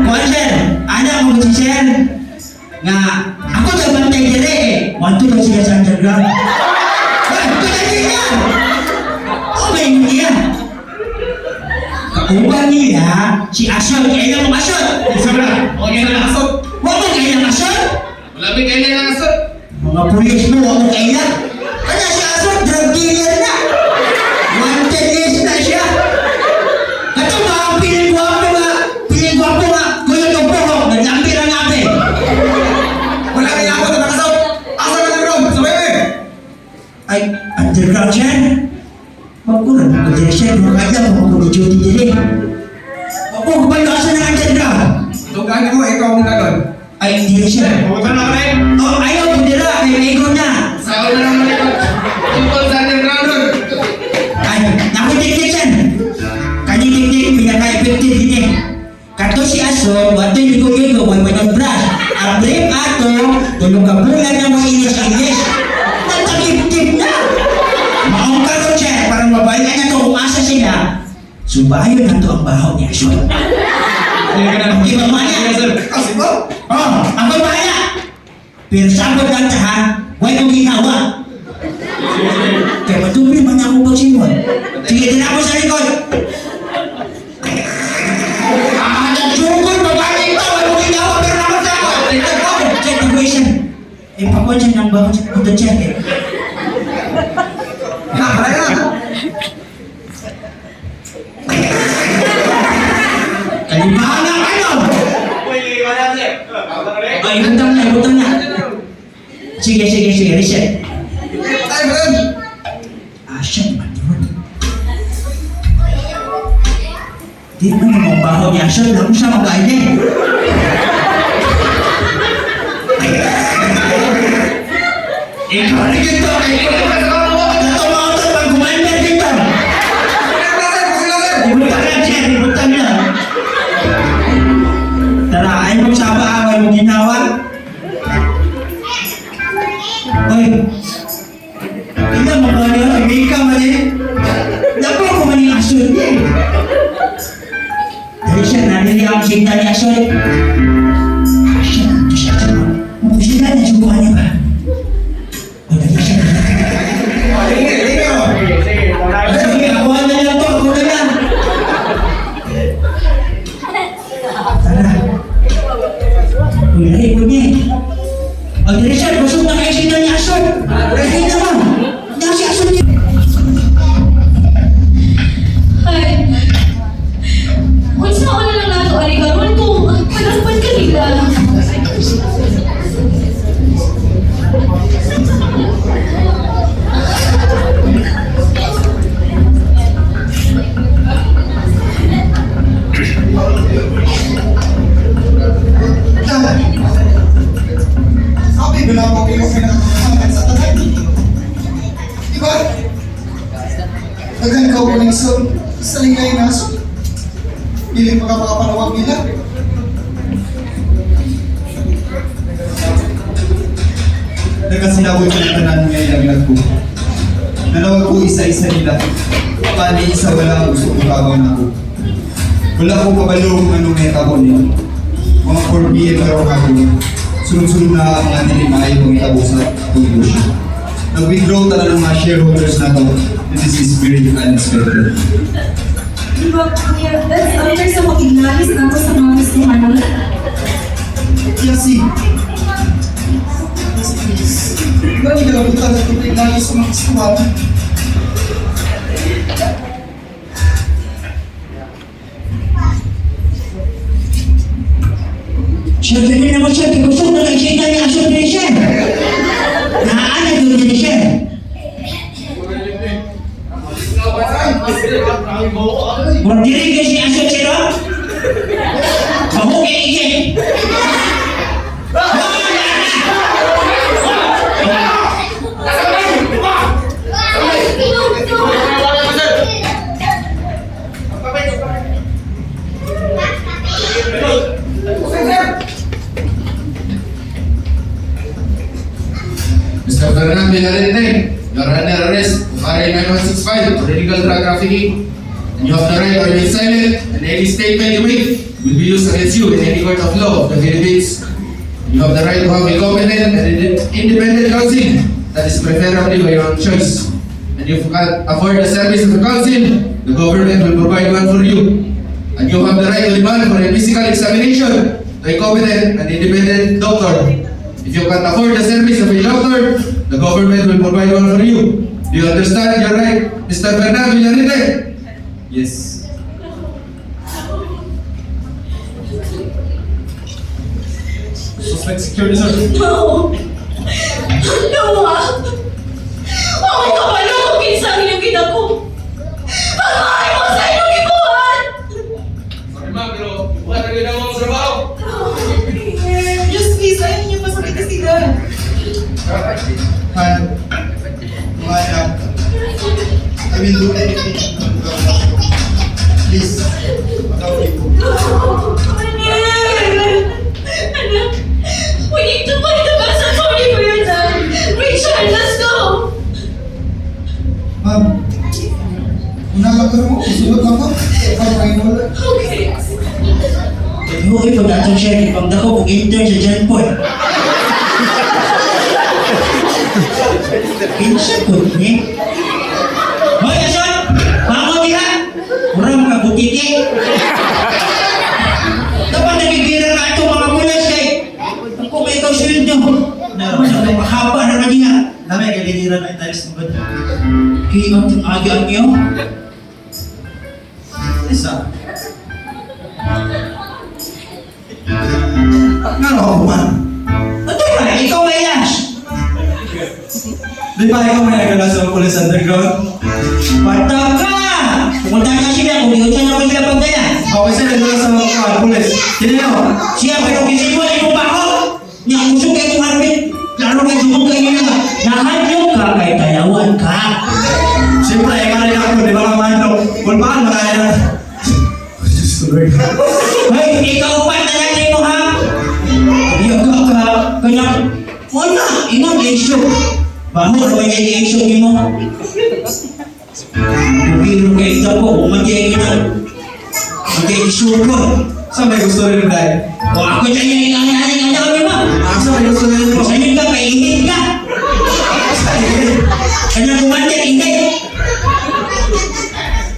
Kuan sir, anak mo si sir. Nga, ako daw bantay dire eh. Wanto daw sila sa underground. Ay, tulad niya! Oh, may niya. Kauban nila, si Asol, kailan mo Asol? Isa na! Okay na. Asot! Huwag mo kailan Asol? Wala may kailangan asot. Mga pulis mo, huwag mo kailan. Kaya si Asol, drug dealer na. Wanted list na siya. Kato ba ang piling gwapo nga? Piling gwapo nga, kuya ng buhok, naglambi na natin. Wala kaya ako na nakasot! Asa ka na ron? Sabay eh! Ay, underground siya. Magkurang ko dyan siya, mga kaya mo ko ni duty dili. Ako, kumalo asa ng underground. Tunggaan mo, ikaw ang talon. Ay, hindi na siya. Pumunta na rin. Oh, ayaw, pundira, kay Ego na. Sa na naman ito. Tungkol sa underground nun. Ay, naku, dikdik yan. Kani dikdik, pinaka-effective din eh. Kato si Aso, wato yung ligo-ligo, way way brush. Ang brief ato, tulong ka bulan na mo inis-inis. Nagtagip-tip na. Maong karon siya, parang mabayan na to kung asa sila. Subayon na to ang baho ni Aso. Sige ka na. Okay, mamaya. Sige, sir. Kasi ba? Oh, ako'y bahala. Pero sabot lang ta ha, huwag kong ginawa. Kaya matuloy man ako pagsingon. Sige, din ako sa likod. Ah, nagsugod, babalik pa, huwag mong ginawa, pero ako sa ako. Oh, check the question. Eh, pakuha siya ng bakit sa punta check eh. Nakaya! Kalimahan ang ano! Ay, ibutang na, ibutang na. Sige, sige, sige, reset. Ay, meron! Ah, siya naman yun. Di mo naman baho niya siya. Wala mo siya mag-ain eh. Ikaw na dito! Ikaw na dito! Pag kumain dito! Sila sir! Sila sir! Ibutang na, sir! Ibutang na! Tara, ay mong saba, ay mong ginawa. Oy! Ila mo ba niya? Mika man eh. Napo ko man yung aso niya eh. Dahil siya, narinig ang signal ni Asoy. Siya, ito siya. Mapusigan niya, subukan niya ba? O, dali siya. Lingi, lingi oh! Sige, ako na lang to, ako na lang. Tara. Uy, lahi ko niya eh. O, dali siya, busog na kayo signal ni Asoy. Dali na mo. Nasa Asoy niya. Ay, unsa ko na lang nato ani karon kung panakpan ka nila. Dad, sabi ko na ako kayo pinakakasahan sa tanan. Di ba? Daghan ka ko ng sa lingay naso. Dili pa ka makapanawag nila. Nagkasinabot ko ng tanan nga ilaglag ko. Nanawag ko isa-isa nila. Pani isa wala ang gusto kong tabang nako. Wala akong kabalo kung anong natabo niya. Mga 4 p.m. karong hapon. Sunod-sunod na ang mga dili maayo kong itabo sa atong negosyo. Nag-withdraw tanan ng mga shareholders na to. And this is very unexpected. Di ba, kuya, that's after sa makiglalis nato sa mga Kristohanon. Yasi! Gani ka lang buta sa tubig lagi sa mga kasuhan. Sir, pwede naman sir, kusog na lang siya niya asod din sir. Naana yun din sir. Murag diri kay si asod sir oh. Mahugay ikay. Mr. Fernand Villarente, you are under arrest of RA 9165 for illegal drug trafficking. And you have the right to remain silent, and any statement you make will be used against you in any court of law of the Philippines. You have the right to have a competent and independent counsel that is preferably by your own choice. And if you can't afford the service of a counsel, the government will provide one for you. And you have the right to demand for a physical examination to a competent and independent doctor. If you can't afford the service of a doctor, the government will provide one for you. Do you understand your right, Mr. Fernando Villarete? Yes. Suspect security, sir. No! No, ah! Ako kabalo kung kinsa ang inyong ginako. Ang maayo sa inyong gibuhat! Sorry ma'am, pero buhat na rin ang trabaho. Just please, ayaw niyo masakit na sila. Han, mga anak, I will do anything to Please, matawag ko. Anak! Anak! We need to find the best attorney for your dad! Richard, let's go! Ma'am, unala ko mo, sulod lang ko. Ikaw ay wala. Okay. Huwag pag atong sir, pag dako kung intern sa John Paul. Kinsa po ni? Hoy, asod! Bangon diha! Murang ka butiki. Dapat nagigira ka itong mga mulas kay ang kung ikaw sweldo. Naman sa mahaba na kanina. Nami, kailangan na italis mo ba? Kaya ang aga niyo. Isa. Nga no, man. Ano ba? Ikaw may yas. Di ba ikaw may nagdala sa police underground? Pataw ka! Pumunta na sila kung iyon siya na sila pagdala. Okay, sir, nagdala sa mga police. Kini no? Siya pero kisip mo imong baho. Nya usog kay mong harbin. Klaro kay sumog kay niya. Nahadlok ka kay tayawan ka. Siyempre, ikaw rin ako, di ba ka man, no? Kung paano kaya na? Diyos ko, Lord. Hoy, ikaw pa tanan mo ha. Iyo ka ka kanya wala ingon issue. Baho ra may issue nimo. Biro kay ito ko, umatay ka na. Matay issue ko. Saan may gusto rin dahil? O ako dyan yung inanganin ang dami mo. Ah, saan may gusto rin mo? Masayin ka, kainit ka. Kanya kumante, init.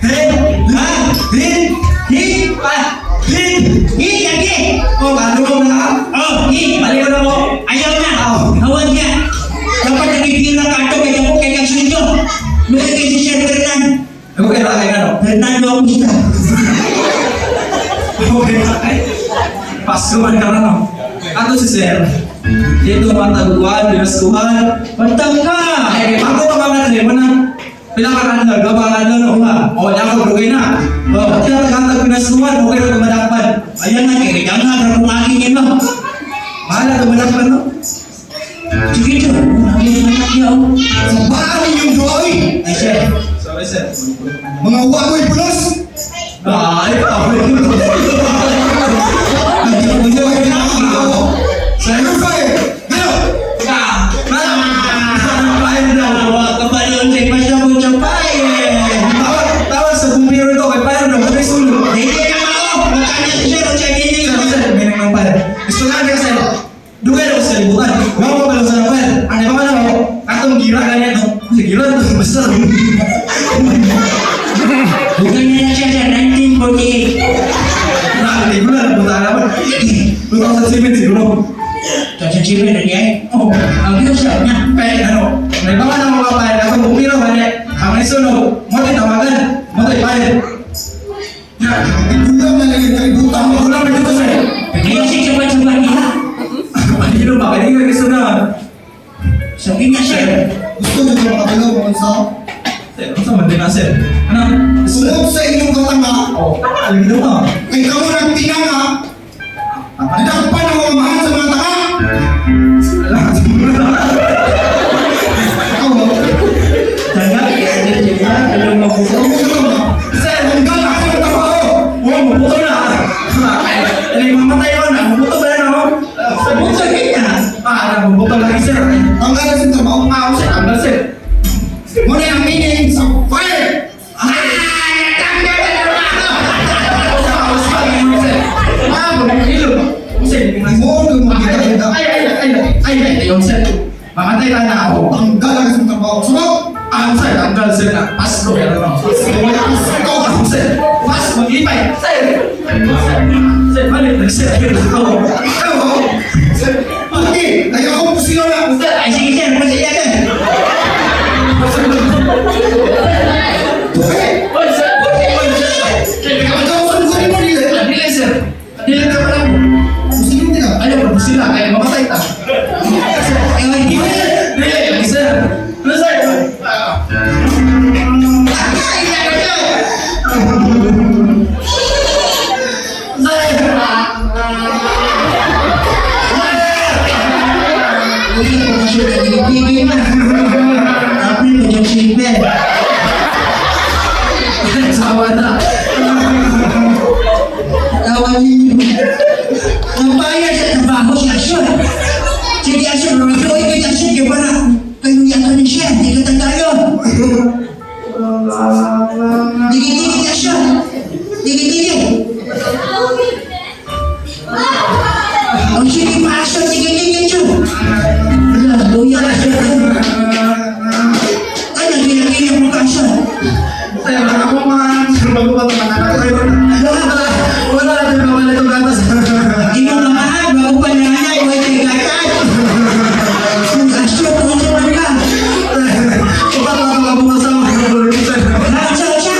Hey! Ha? Hin! Hi! Pa! Hin! Hi, lagi! Oh, ano mo na? Oh, hi! Balik ko na mo. Ayaw na! Hawan niya! Dapat nagigila ka ito kaya ko kay kang sundo. Lugi kay si Sir Fernan. Ako kay Rakay na, no? Fernando Augusta. Ako kay Rakay. Pasko man ka na, no? Ato si Sir. Dito mataguan, binaskuhan. Pantang ka! Ay, ako pa ka man, mo na. Pila ka kanlo, dua pa kanlo, no? O, oh, ako, dugay na. Oh, tinatagantag pinaskuhan, okay na tumadakpan. Ayan na, kaya nga, kung akin niya mo. Bahala, tumadakpan, no? Sige, Sir. Ang anak niya, oh. Sa baan ninyong doy! Ay, Sir. Sorry, sir. Mga wagoy pulos! Ay, pa. Sir, fire! Gano! Basta. Bukan na siya sa 1948. Nakakita ko na, buta naman. 2007 siguro. Sa children na niya eh. Oh. Ang Diyos siya niya. Kaya ano, may mga na mga bayad ako bumiro ba niya? Ang isunog, mo tayo tawagan, mo tayo bayad. Ya, Igulang na lang yung kalibutan mo. wala pa dito sir. Ngayon siya coba-coba niya. Ano ba? Kaya nga gusto na. Sabi niya sir. Gusto nyo ba makatulog mga sa? Sir, ano sa man din na sir? Ano? Sumuot sa inyong katanga, Oh, tama, lagi daw ka. kay kamo ng tinanga, Tama. nadakpan ang mga mahal sa mga tanga. Ikaw ba? Talaga, alam mo po. Ikaw ba? Sir, Tanggal na kayo ng trabaho! oh, mabuto na. Ano yung mamatay ko na? Mabuto ba yan ako? Mabuto niya. Ah, mabuto lagi sir. Tanggal na sa trabaho. Ah, sir, tanggal sir. Muna ang meaning sa fire! Ay, ay, ay, ay, ay, ayun, sir. Mamatay tayo na ako. Tanggal na sa trabaho. Sumaw! Ah, sir, tanggal, sir na. Pass, bro. Yan lang. Pass. Ikaw Ah, sir. Pass, maglipay. Sir. Sir, sir, balik. Sir, ako. Ikaw oh! Sir, Okay! Kaya ako pusilo na! sir, Ay sige sir, masaya ka. Okay! Oy, sir. Oy, sir. Ikaw sa lugar mo nila! Dili, sir. Dili na pala mo. Pusilo nila! Ayaw, sila. Kaya mamatay ta. Sir, Ay, hindi. dili, sir. Ano, sir? Ah. Uy, kung siya nagiging na. Apil mo dyan silver. Sawa na. Tawa ninyo. Ang bayad sa trabaho si Asyon. Sige Asyon, maluoy kayo sa Asyon, kaya para kayo yata ni siya, hindi ka tanggalon. Digi-digi Asyon. Digi-digi. Ang sige pa Asyon, digi-digi siya. Wala, luya Asyon. Ay, nagkina-kina mo ka Asyon. Sir, ako man. Bago pa mga anak ko. Wala, wala, wala, wala itong gatas. Imong amahan, bago pa nanay, huwag kay gatas. Kung Asyon, kung sa ka. Sa siya.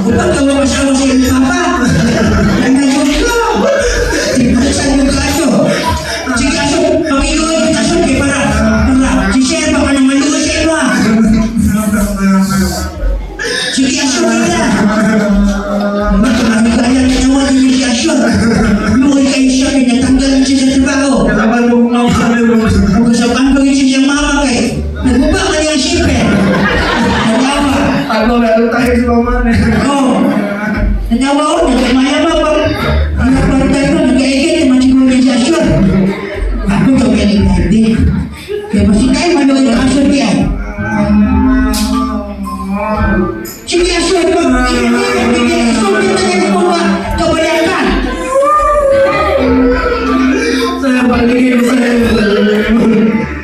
Upang gawa mo sa iyong papa. Ang nagong ko. Saan mo ka aso? Sige aso, pakiluoy kita aso kay para para si Sir baka nang maluoy sa imo. Ah. Sige aso kita. Magkakaya na naman din si aso. Luoy kayo siya kay natanggalan siya sa trabaho. Kung kasapan ko yun siya siyang mama kay naguba ka niya siyempre. Nagawa. Oo. Nagawa ko, nagkamaya pa pag nagpantay ko, nagkaigit naman siguro yung sasyon. Ako daw yan hindi. Kaya basta tayo manood ang asyon diyan. Sige asyon, pag isulit na niya po ba kabayakan.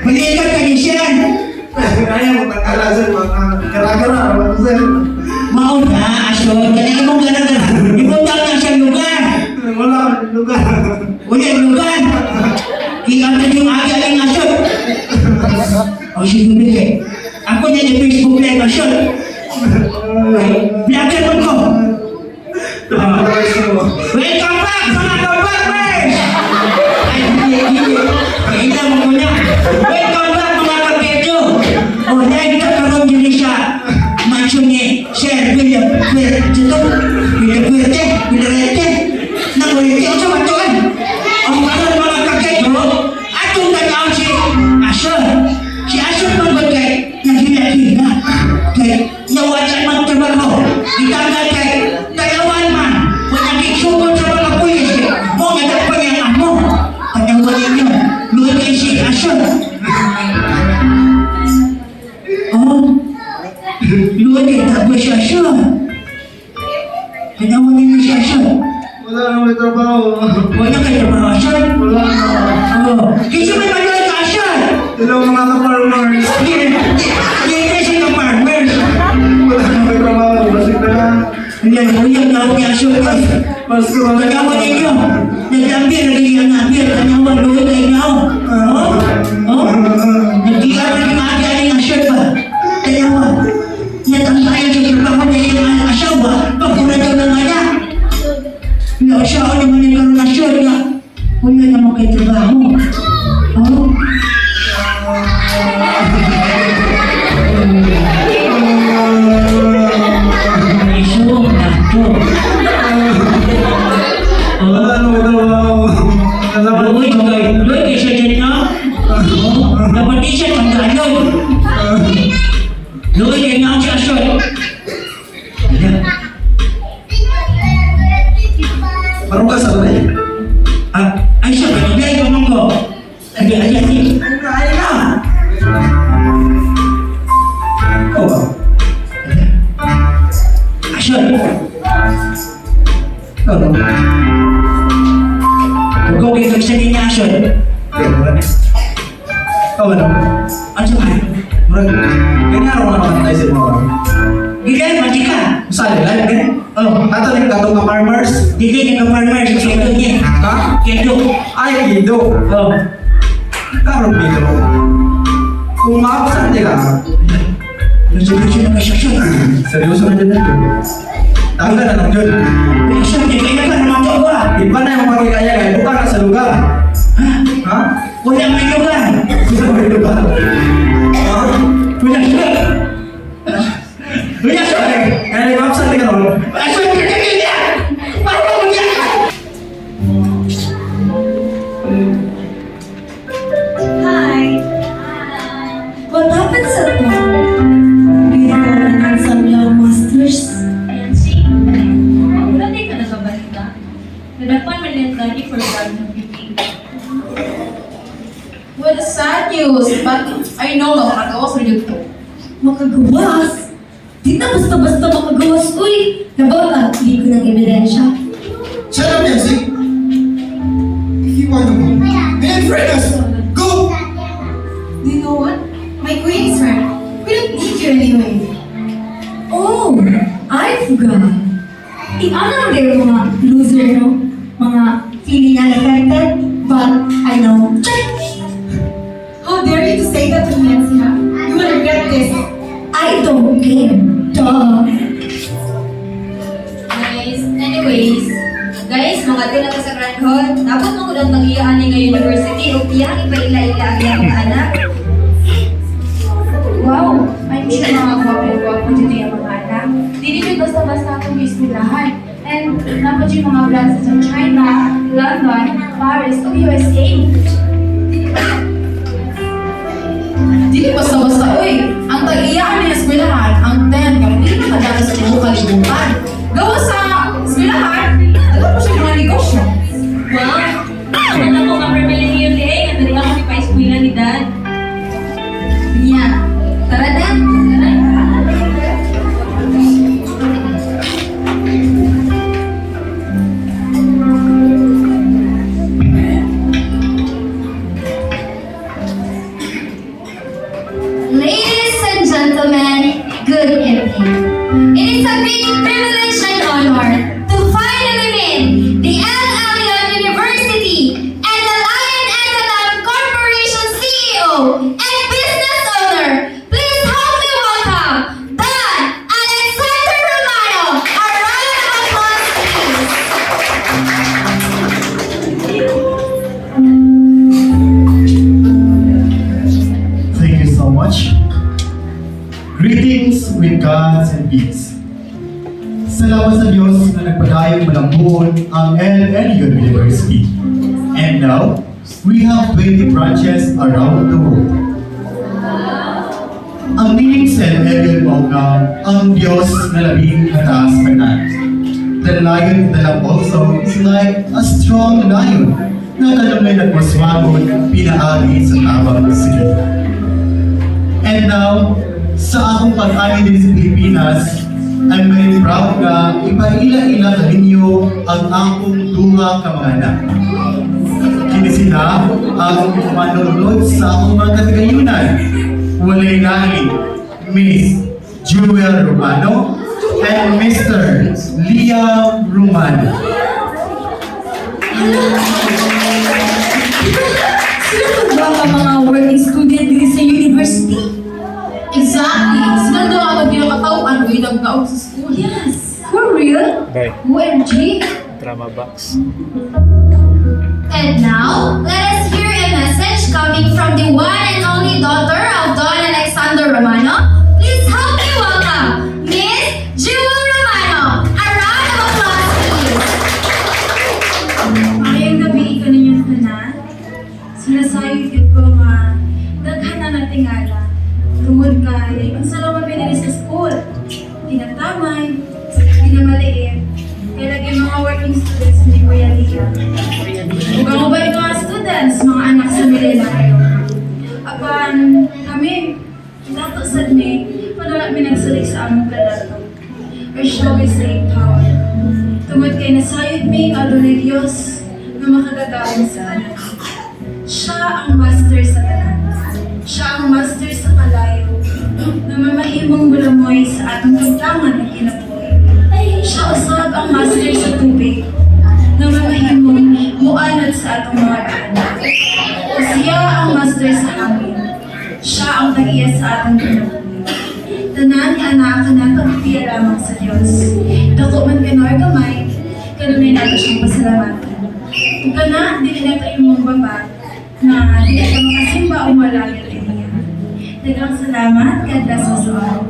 Balikan ka ni siya. Mauna, asyon, kaya imong ganagan. Imong tanga sa lugar. Wala, lugar. Wala yung lugar. Kaya yung aga lang asyon. O sige, bigay. Ako na yung Facebook live asyon. Vlogger man ko. Welcome back mga kapatid! Ay, hindi, hindi. Kailan mo muna. Welcome back mga kapetyo. O, live ka karon din siya. Macho ni Sir William Puerte. Ito, William Puerte, William Nakuliti ako sa matuan. Ang karon mga kaketyo, atong tanaw si Asyon. Si Asyon manggod kay naghila-hila. Kay nawala magtrabaho. Itanggal kay tayawan man. Wala kay sa mga pulis. Mo nga dapat niya ang amo. Tanawan ninyo. Luoy kay si Asyon. Oh. Luoy kay tago si Asyon. Tanawan ninyo si Asyon. Wala na may trabaho. Wala kay trabaho Asyon. Wala na. Oh. Kasi may maluoy ka Asyon. Hello mga ka-farmers. Hindi siya ng farmers. Wala na may trabaho. Basig na lang. Hindi mo yan na ako yung Mas ko Tanawa ninyo. Nag-ambir, nagiging ang ambir. Tanawa, luwi na inyo. Oh? Oh? Nag-iar na yung aga ng shirt ba? Tanawa. Natambayan sa trabaho na iyong anak asawa. Pagkura daw ng anak. Nga siya ako naman yung karoon na shirt nga. Wala naman kay trabaho. Oh? Iso, nato. Wala na may trabaho. Kasama Luwi, kay, luwi kay siya dyan na. Oh, dapat di siya tanggalon. Luwi kay nga siya siya. Parang ka sa balay. Ah, ay siya, kanina ikaw man ko. Ay, ay, ay, ay. Ay na. Ikaw ba? Asyon. Ikaw ba? Ikaw kay kag sa niya asyon. Ikaw ba? Ikaw ba na? Ano sa man? Murag, ganyan araw na naman tayo sa mga. Gila, mati ka. Sali, live ganyan. Oh, Ato na yung katong ka-farmers. dili ka farmers, kaya niya. Ha? Kaya Ay, Kido. Oh. Karon dito. Kung maabsent ka, Seryoso na ka siya. Seryoso na dyan ito. Tanggal na lang yun. Asyon, di kaya ka naman to ba? Iba na yung makikaya kaya buka ka sa lugar. Ha? Wala may lugar. Sa may lugar. Ha? Wala siya. Wala siya. Kaya nag-absent ka ron. Asyon, kaya niya. Parang niya. Hi! What happened sa to? Beautiful and handsome young masters. Nancy, wala di ka nakabalita. Nadapan man yung daddy for drug trafficking. What a sad news, but I know nga makagawas rin to. Makagawas? Di na basta-basta makagawas, uy! Nabaw ka, hindi ko ng ebidensya. Shut up, Nancy! If you want to go, then friend us! Go! Do you know what? My queen is right. We don't need you anyway. Oh, I forgot. Iano mo kayo mga loser, no? Mga feeling unaffected, but I know. Check! How dare you to say that to me, Nancy, huh? You will regret this. I don't care. Duh. Guys, anyways, guys, mga tila ka sa Grand Hall, dapat mo kulang mag-iyaan nga university o iyang ipaila-ila ang iyang mga anak. Wow, I'm sure mga gwapo-gwapo dito yung mga anak. Dili jud basta-basta akong eskwelahan. And dapat yung mga branches sa China, London, Paris, o USA. Dili basta-basta, oy. Ang tag-iyaan ng eskwelahan, ang 10 nga pinakadami sa buong kalibutan. Gawa sa eskwelahan, alam mo siya mga negosyo. Wow! Ano ko nga permili niyo eh, nga dali ako ipa-eskwela ni Dad. Niya, tara na. Tara. Ladies and gentlemen, good evening. It is a great privilege and honor to finally meet the El Elyon University and the Lion and the Lamb Corporation CEO and business owner. Please help me welcome Don Alexander Romano. A round of applause, please. Thank you so much. Greetings with God's and peace. Salamat sa Diyos na nagpadayong malambuon ang El Elyon University. And now, we have 20 branches around the world. Ang meaning sa El Elyon mao nga ang Diyos na labing kataas tanan. The lion of the lamb also is like a strong lion na kanunay nagmaswagon pinaagi sa tabang sa gitna. And now, sa akong pag-ani din sa Pilipinas, I'm very proud nga ipaila-ila kaninyo ang akong duha ka mga anak. Kini sila ang manunod sa akong mga katagayunan. Walay lahi, Miss Jewel Romano and Mr. Liam Romano. Sila po ba ang mga working student dito sa university? Exactly. Sila daw ang ginakatawaan o inagkaog sa school. Yes. For real? Bye. OMG? Drama box. And now, let us hear a message coming from the one and only daughter of Don Alexander Romano. Please help me welcome Miss Jewel Romano. A round of applause, please. Ngayong gabi ikaw ninyong tanan. Sinasayo gyud ko nga daghan na natingala. Tungod kay unsa ra man pinili sa school. Tinatamay, pinamaliit, kay lagi mga working students ni Kuya Liam. Ug ang uban mga students, mga anak sa milyonaryo. Apan kami, dato sad mi, wala mi nagsalig sa among kalato. Or shall we say power? Tungod kay nasayod mi nga adunay Dios nga makagagahom sa tanan. Siya ang master sa tanan. Siya ang master sa kalayo na mamahimong bulamoy sa atong tagtangan ng kinabuhi. Siya usab ang master sa tubig na mamahimong muanod sa atong mga daan. O siya ang master sa hangin. Siya ang tag-iya sa atong kinabuhi. Tanan nga anak kanato piya lamang sa Dios. Dako man kanor gamay, kanunay nato siyang pasalamatan. Ug kana dili nato imong baba na dili ka makasimba o malangit niya. Daghang salamat, God bless us all.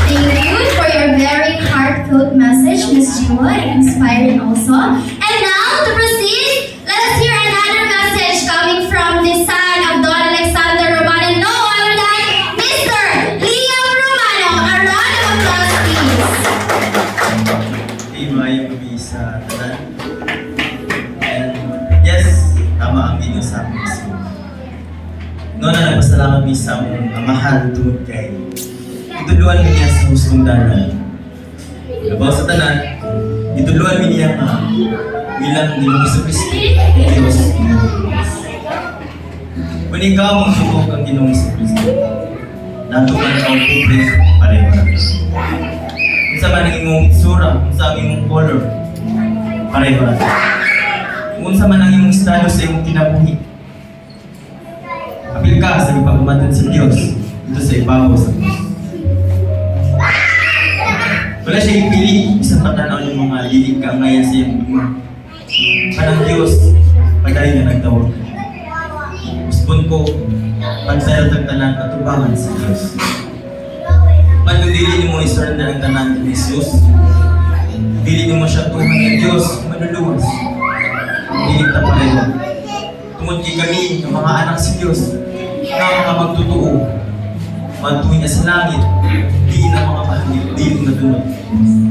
Thank you for your very heartfelt message, Miss Jewel, and inspiring also. And now, to proceed, let us hear another message coming from the son of Don Alexander Romano, no other than Mr. Liam Romano. A round of applause, please. Hey, maayong gabi sa tanan. And yes, tama ang inyong sa among mismo. Noon na nagpasalamat mi sa among amahan tungod kay ituluan mi niya sa hustong dalan. Labaw sa tanan, ituluan mi niya nga bilang Ginoong Kristo, Diyos Ginoo. Kung ikaw mong subok ang Ginoong Kristo, dato man ka og pobre, pareho ra. Unsa man ang imong itsura, unsa ang imong color, pareho ra. Kung unsa man ang imong estado sa imong kinabuhi, apil ka sa gipaghumatod sa Dios dito sa ibabaw sa krus. Wala siya ipili, isang patanaw ng mga dili ka ngayon sa iyong bunga. Kanang Dios, padayon nga nagtawag. Usbon ko, pagsayod ang tanan atubangan sa Dios. Man kung dili nimo i-surrender ang tanan kay Jesus, dili nimo siya tuhan ng Dios, manluluwas. Dili ta pareho. Tungod kay kami ng mga anak sa Dios, nga mga magtotoo, matuloy na sa langit, di na mga mahangit, dili na dunot.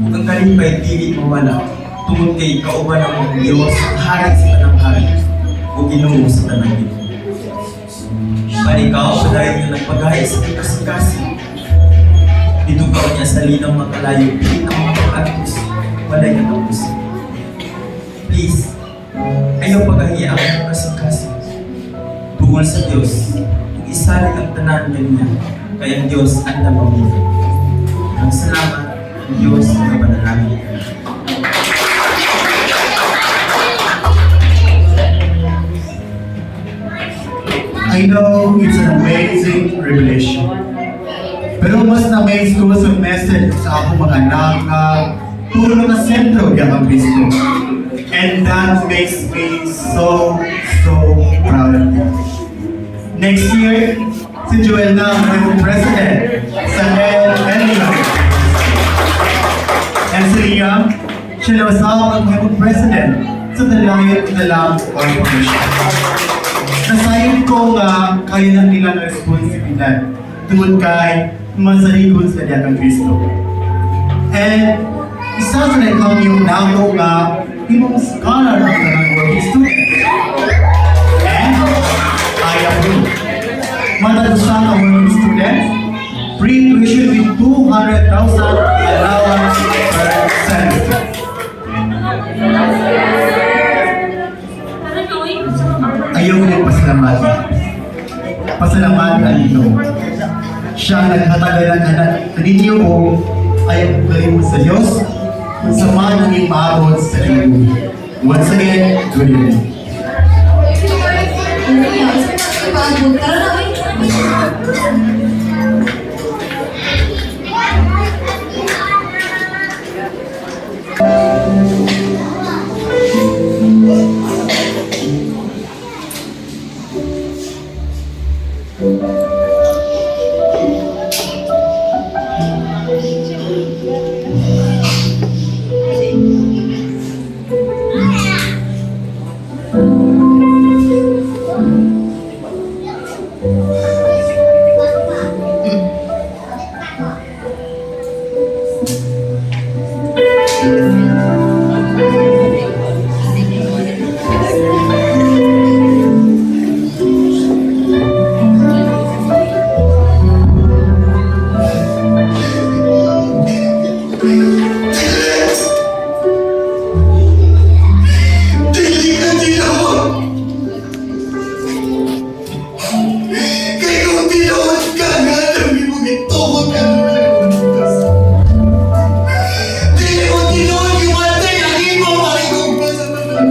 Ug ang kalipay, dili mawala, tungod kay kauban ang Dios, hari sa tanang hari, ug Ginoo sa tanang Ginoo. Pan ikaw, padayon nga nagpagahi sa iyong kasing-kasing. Dito ka niya sa linaw nga kalayo, dili na mga pag-antos, walay katapos. Please, ayaw pagahiya ang iyong kasing-kasing. Tungol sa Dios, ug isalig ang tanan kaniya, kay ang Dios ang namamili. Ang salamat, ang Dios ang panalangin. I know it's an amazing revelation. Pero mas na-amaze ko sa message sa akong mga anak na puro mga sentro niya ang Kristo. And that makes me so, so proud of them. Next year, si Joel na ang magiging president sa LLU. And si Liam, siya na usab ang magiging president sa Dalayat Dalang Corporation. Nasayod ko nga kaya na nila ng responsibilidad tungod kay masaligon sa diya kang Kristo. And isa sa nagkang yung nako nga imong scholar ang tanang working student. And I approve. Matag usa ka working student, free tuition with 200,000 allowance per semester. Ayaw nagpasalamat. Pasalamat ang Ginoo. Siya ang naghatag ng anak ninyo o ayaw kalimot sa Diyos sa man ang maabot sa kinabuhi. Once again, good evening. Tara na, uy. Dili ka tinuod! Kay kung tinuod ka nga, dami mo gituhod ka naman. Dili mo tinuod yung matay ang imo makigugma sa tanan.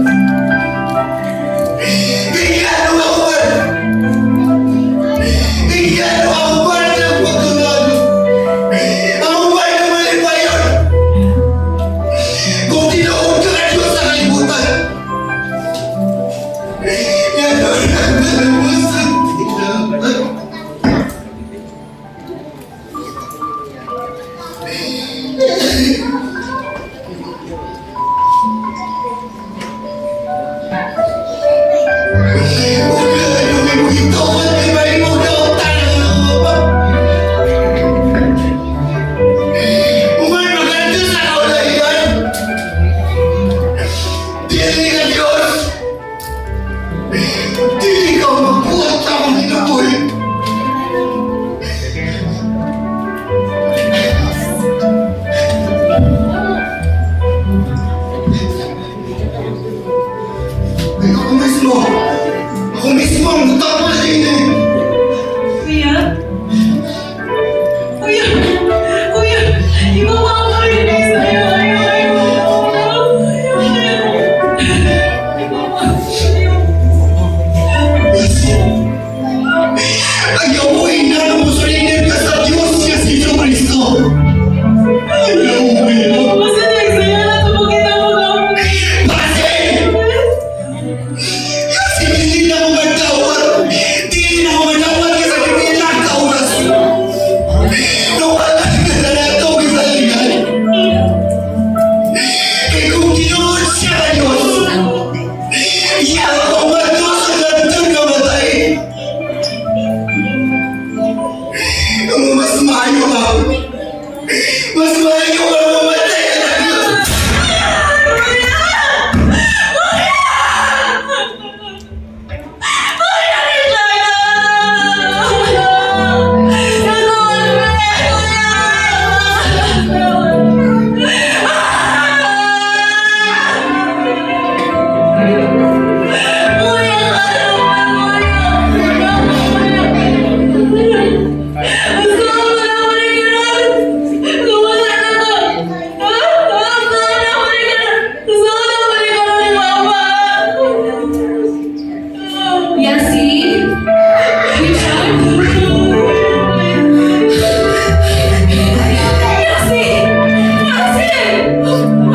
Kay gano ako man? Kay gano ako man ng pagtulad? Ako man na malipayon? Kung tinuod ka ka Diyos sa kalibutan, yan ang nagdala mo sa tinapay. Huwag na kayo may magitukan, may mahimong na ang tanan. Umay maganda sa kaulayan. Dili ka Diyos. Dili ka magbuhat sa akong kinabuhi. Ay, ako mismo. Ako mismo ang natapos sa inyo. Kuya? Kuya! Kuya! Ibaba ko rin ayaw, ayaw, ayaw, ayaw, ayaw, ibaba, ayaw. Ayaw mo ina na musurrender ka sa Diyos niya si Jesu Cristo. Ayaw mo ina. Basta nagsaya na sa pagkita mo kami. Basin! Kasi hindi na ako magtawad. Hindi na ako magtawad kasi hindi na kauras. Nawala ka na nato kasaligan. Kaya kung tinuod siya ka Diyos, iya ako magdiyos sa gantong kamatay. Mas maayo ka. Mas maayo ka mamatay ka na Diyos. Kuya Richard! Kuya! Kuya! Gusto ko na balik ka na! Gusto ko na balik ka na! Gusto ko na balik ka na ni Mama! Yasi? Richard? Yasi! Yasi!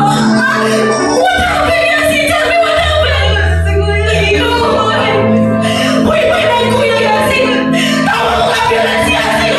What happened, Yasi? Tell me what happened! Uy, may mo, Kuya Yasi! Tawag mo ambulance, Yasi!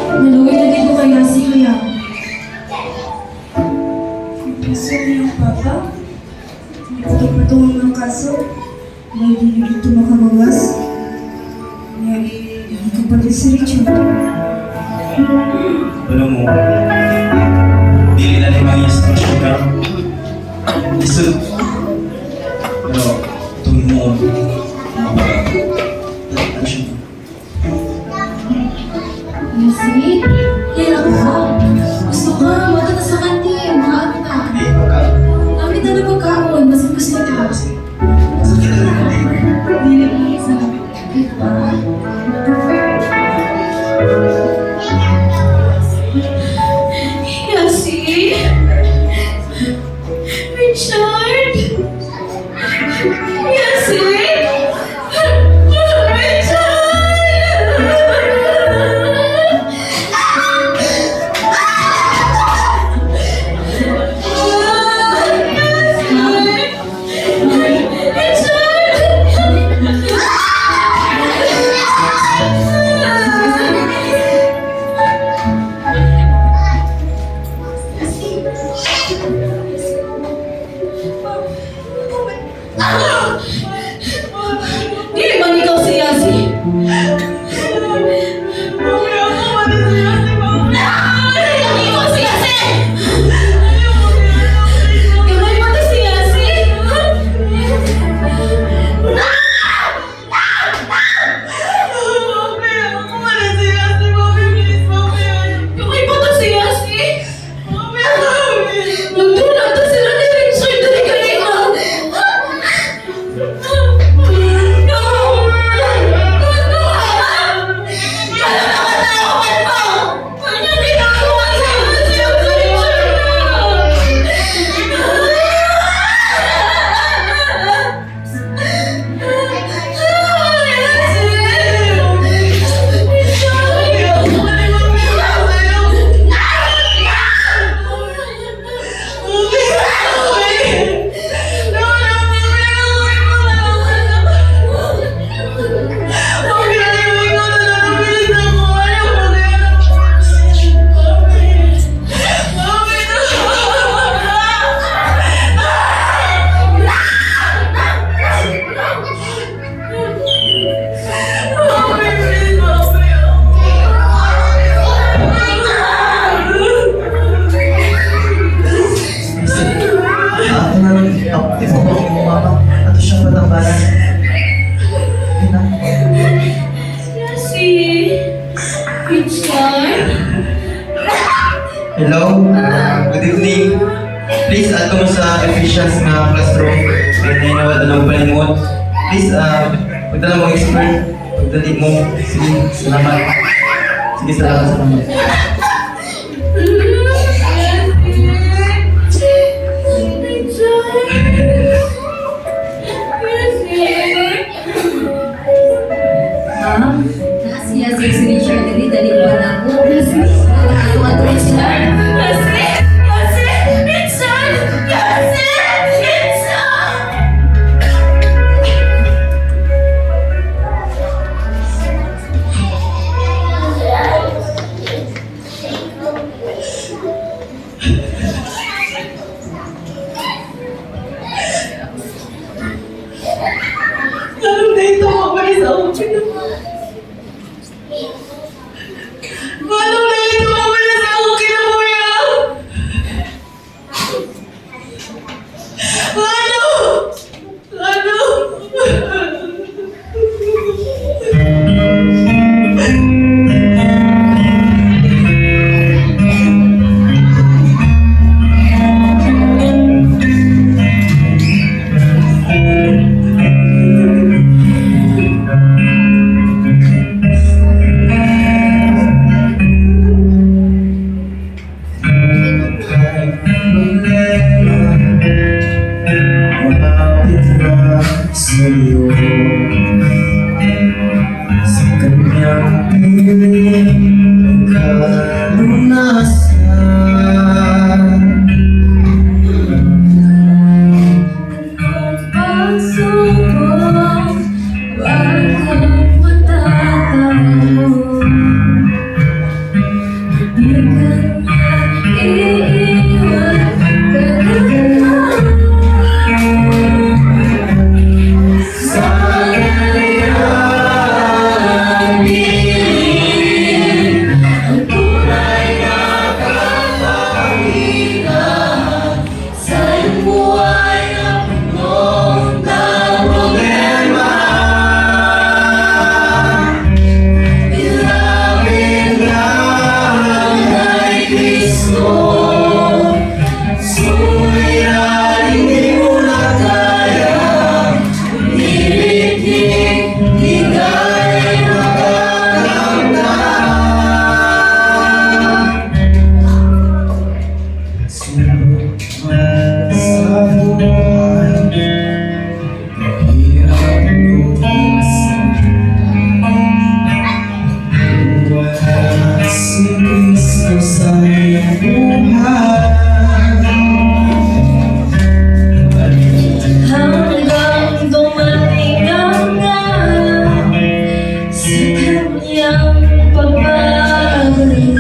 Naluoy na gyud ko kay Yasi kaya. Kaso niyang papa, nagpatong ng kaso, may di dito makagawas. Nga, hindi ko pa si Richard. Alam mo, dili na ni mga sitwasyon karon. Lisod. Pero, tuwing mo, mapag ano siya? Yasi, yan ako ka. Gusto ka, mata na sa kantin, mga ano ta. Eh, pagka, Dami na na pagkaon, mas gusto ka. Dili, salamat. Diba? Yasi? Richard? Yasi? Richard! Richard! Dili man ikaw si Yasi. Dili ikaw si Yasi! Gamay pa to si Yasi! Gamay pa to si Yasi! Nagdula to sila ni Richard dali kanina! No! No! Ano naman tao ka pa? Ano ginagawa sa'yo si Richard? Ako na lang, ipapakita mo mama. Ato siya patambalan. Yun na. Yasi! Richard? Hello, good evening. Please, ato mo sa Ephesians nga classroom. Kaya na nawala ng palimot. Please, pagdala mo expert. Pagdali mo. Sige, salamat. Sige, salamat, salamat. Richard! Yasi! Ma'am, naa siya si Richard dili dali pa na ako. Ayo ato Richard. Yasi! Yasi! Richard! Yasi! Richard! Lalo na ito mabalik sa akong pinama. Lalo na ito Si Kristo sa iyong buhay. Hanggang dumating ang araw sa kanyang pagbabalik.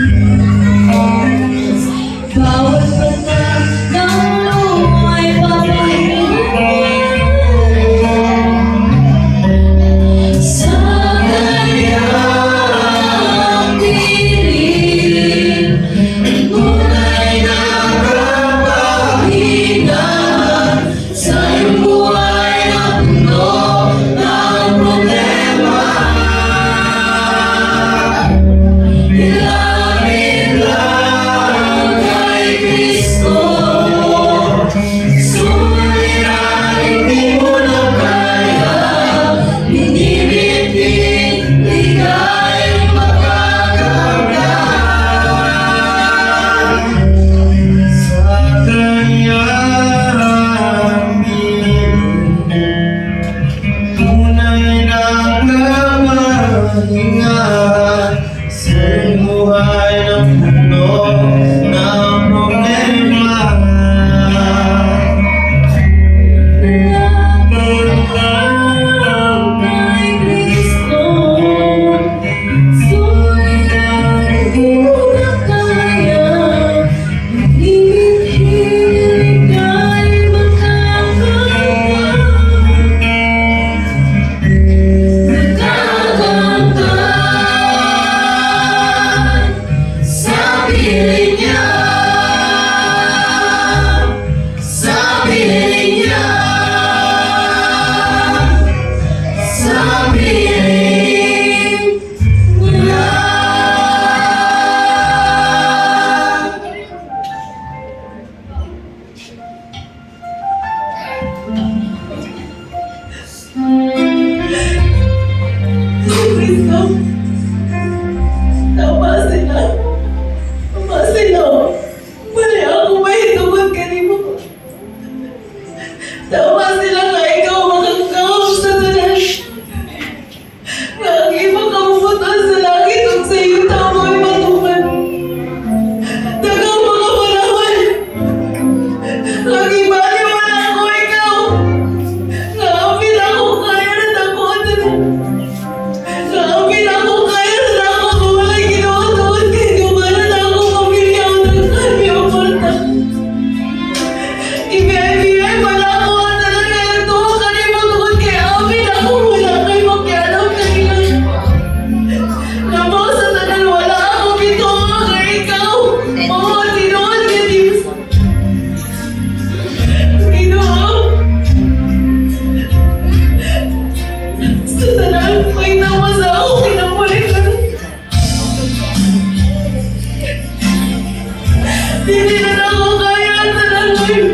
Bawat mata ng luha'y papahiin sa kanyang piling. Tunay na kapahingahan sa iyong buhay na puno ng problema. Ilapit lang kay Kristo. Suliranin di mo na kaya, Binibitbit, ika'y makakamtan. Sa kanyang piling, tunay na kapahingahan sa iyong buhay na puno ng problema. Lapit lang kay Kristo. Suliranin di mo na kaya, Binibitbit, ika'y makakamtan. Makakamtan sa piling niya, sa piling niya, sa piling niya. Kristo, tama sila. Tama sila. Mali ako mahitungod kanimo. Tama sila nga ikaw makagahom sa tanan. Nga ang imong kabubut-on sa langit ug sa yuta mao'y matuman. Daghang mga panahon nga gibaliwala ko ikaw. Nga apil ako kaya na dako ang tanan. Nga apil ako kaya na ako kung wala'y Ginoo tungod kay dumanan na akong pamilya o daghan mi oporta. Ibiyay-biyay pala ako ang tanan nga nagtuo kanimo tungod kay apil ako wala kay makialam kanila. Labaw sa tanan, wala ako gituo nga ikaw mao ang tinuod nga Diyos. Ginoo. Sa tanan, may sa ako kinabuhi karon. Dili na nako kaya ang tanan, Lord.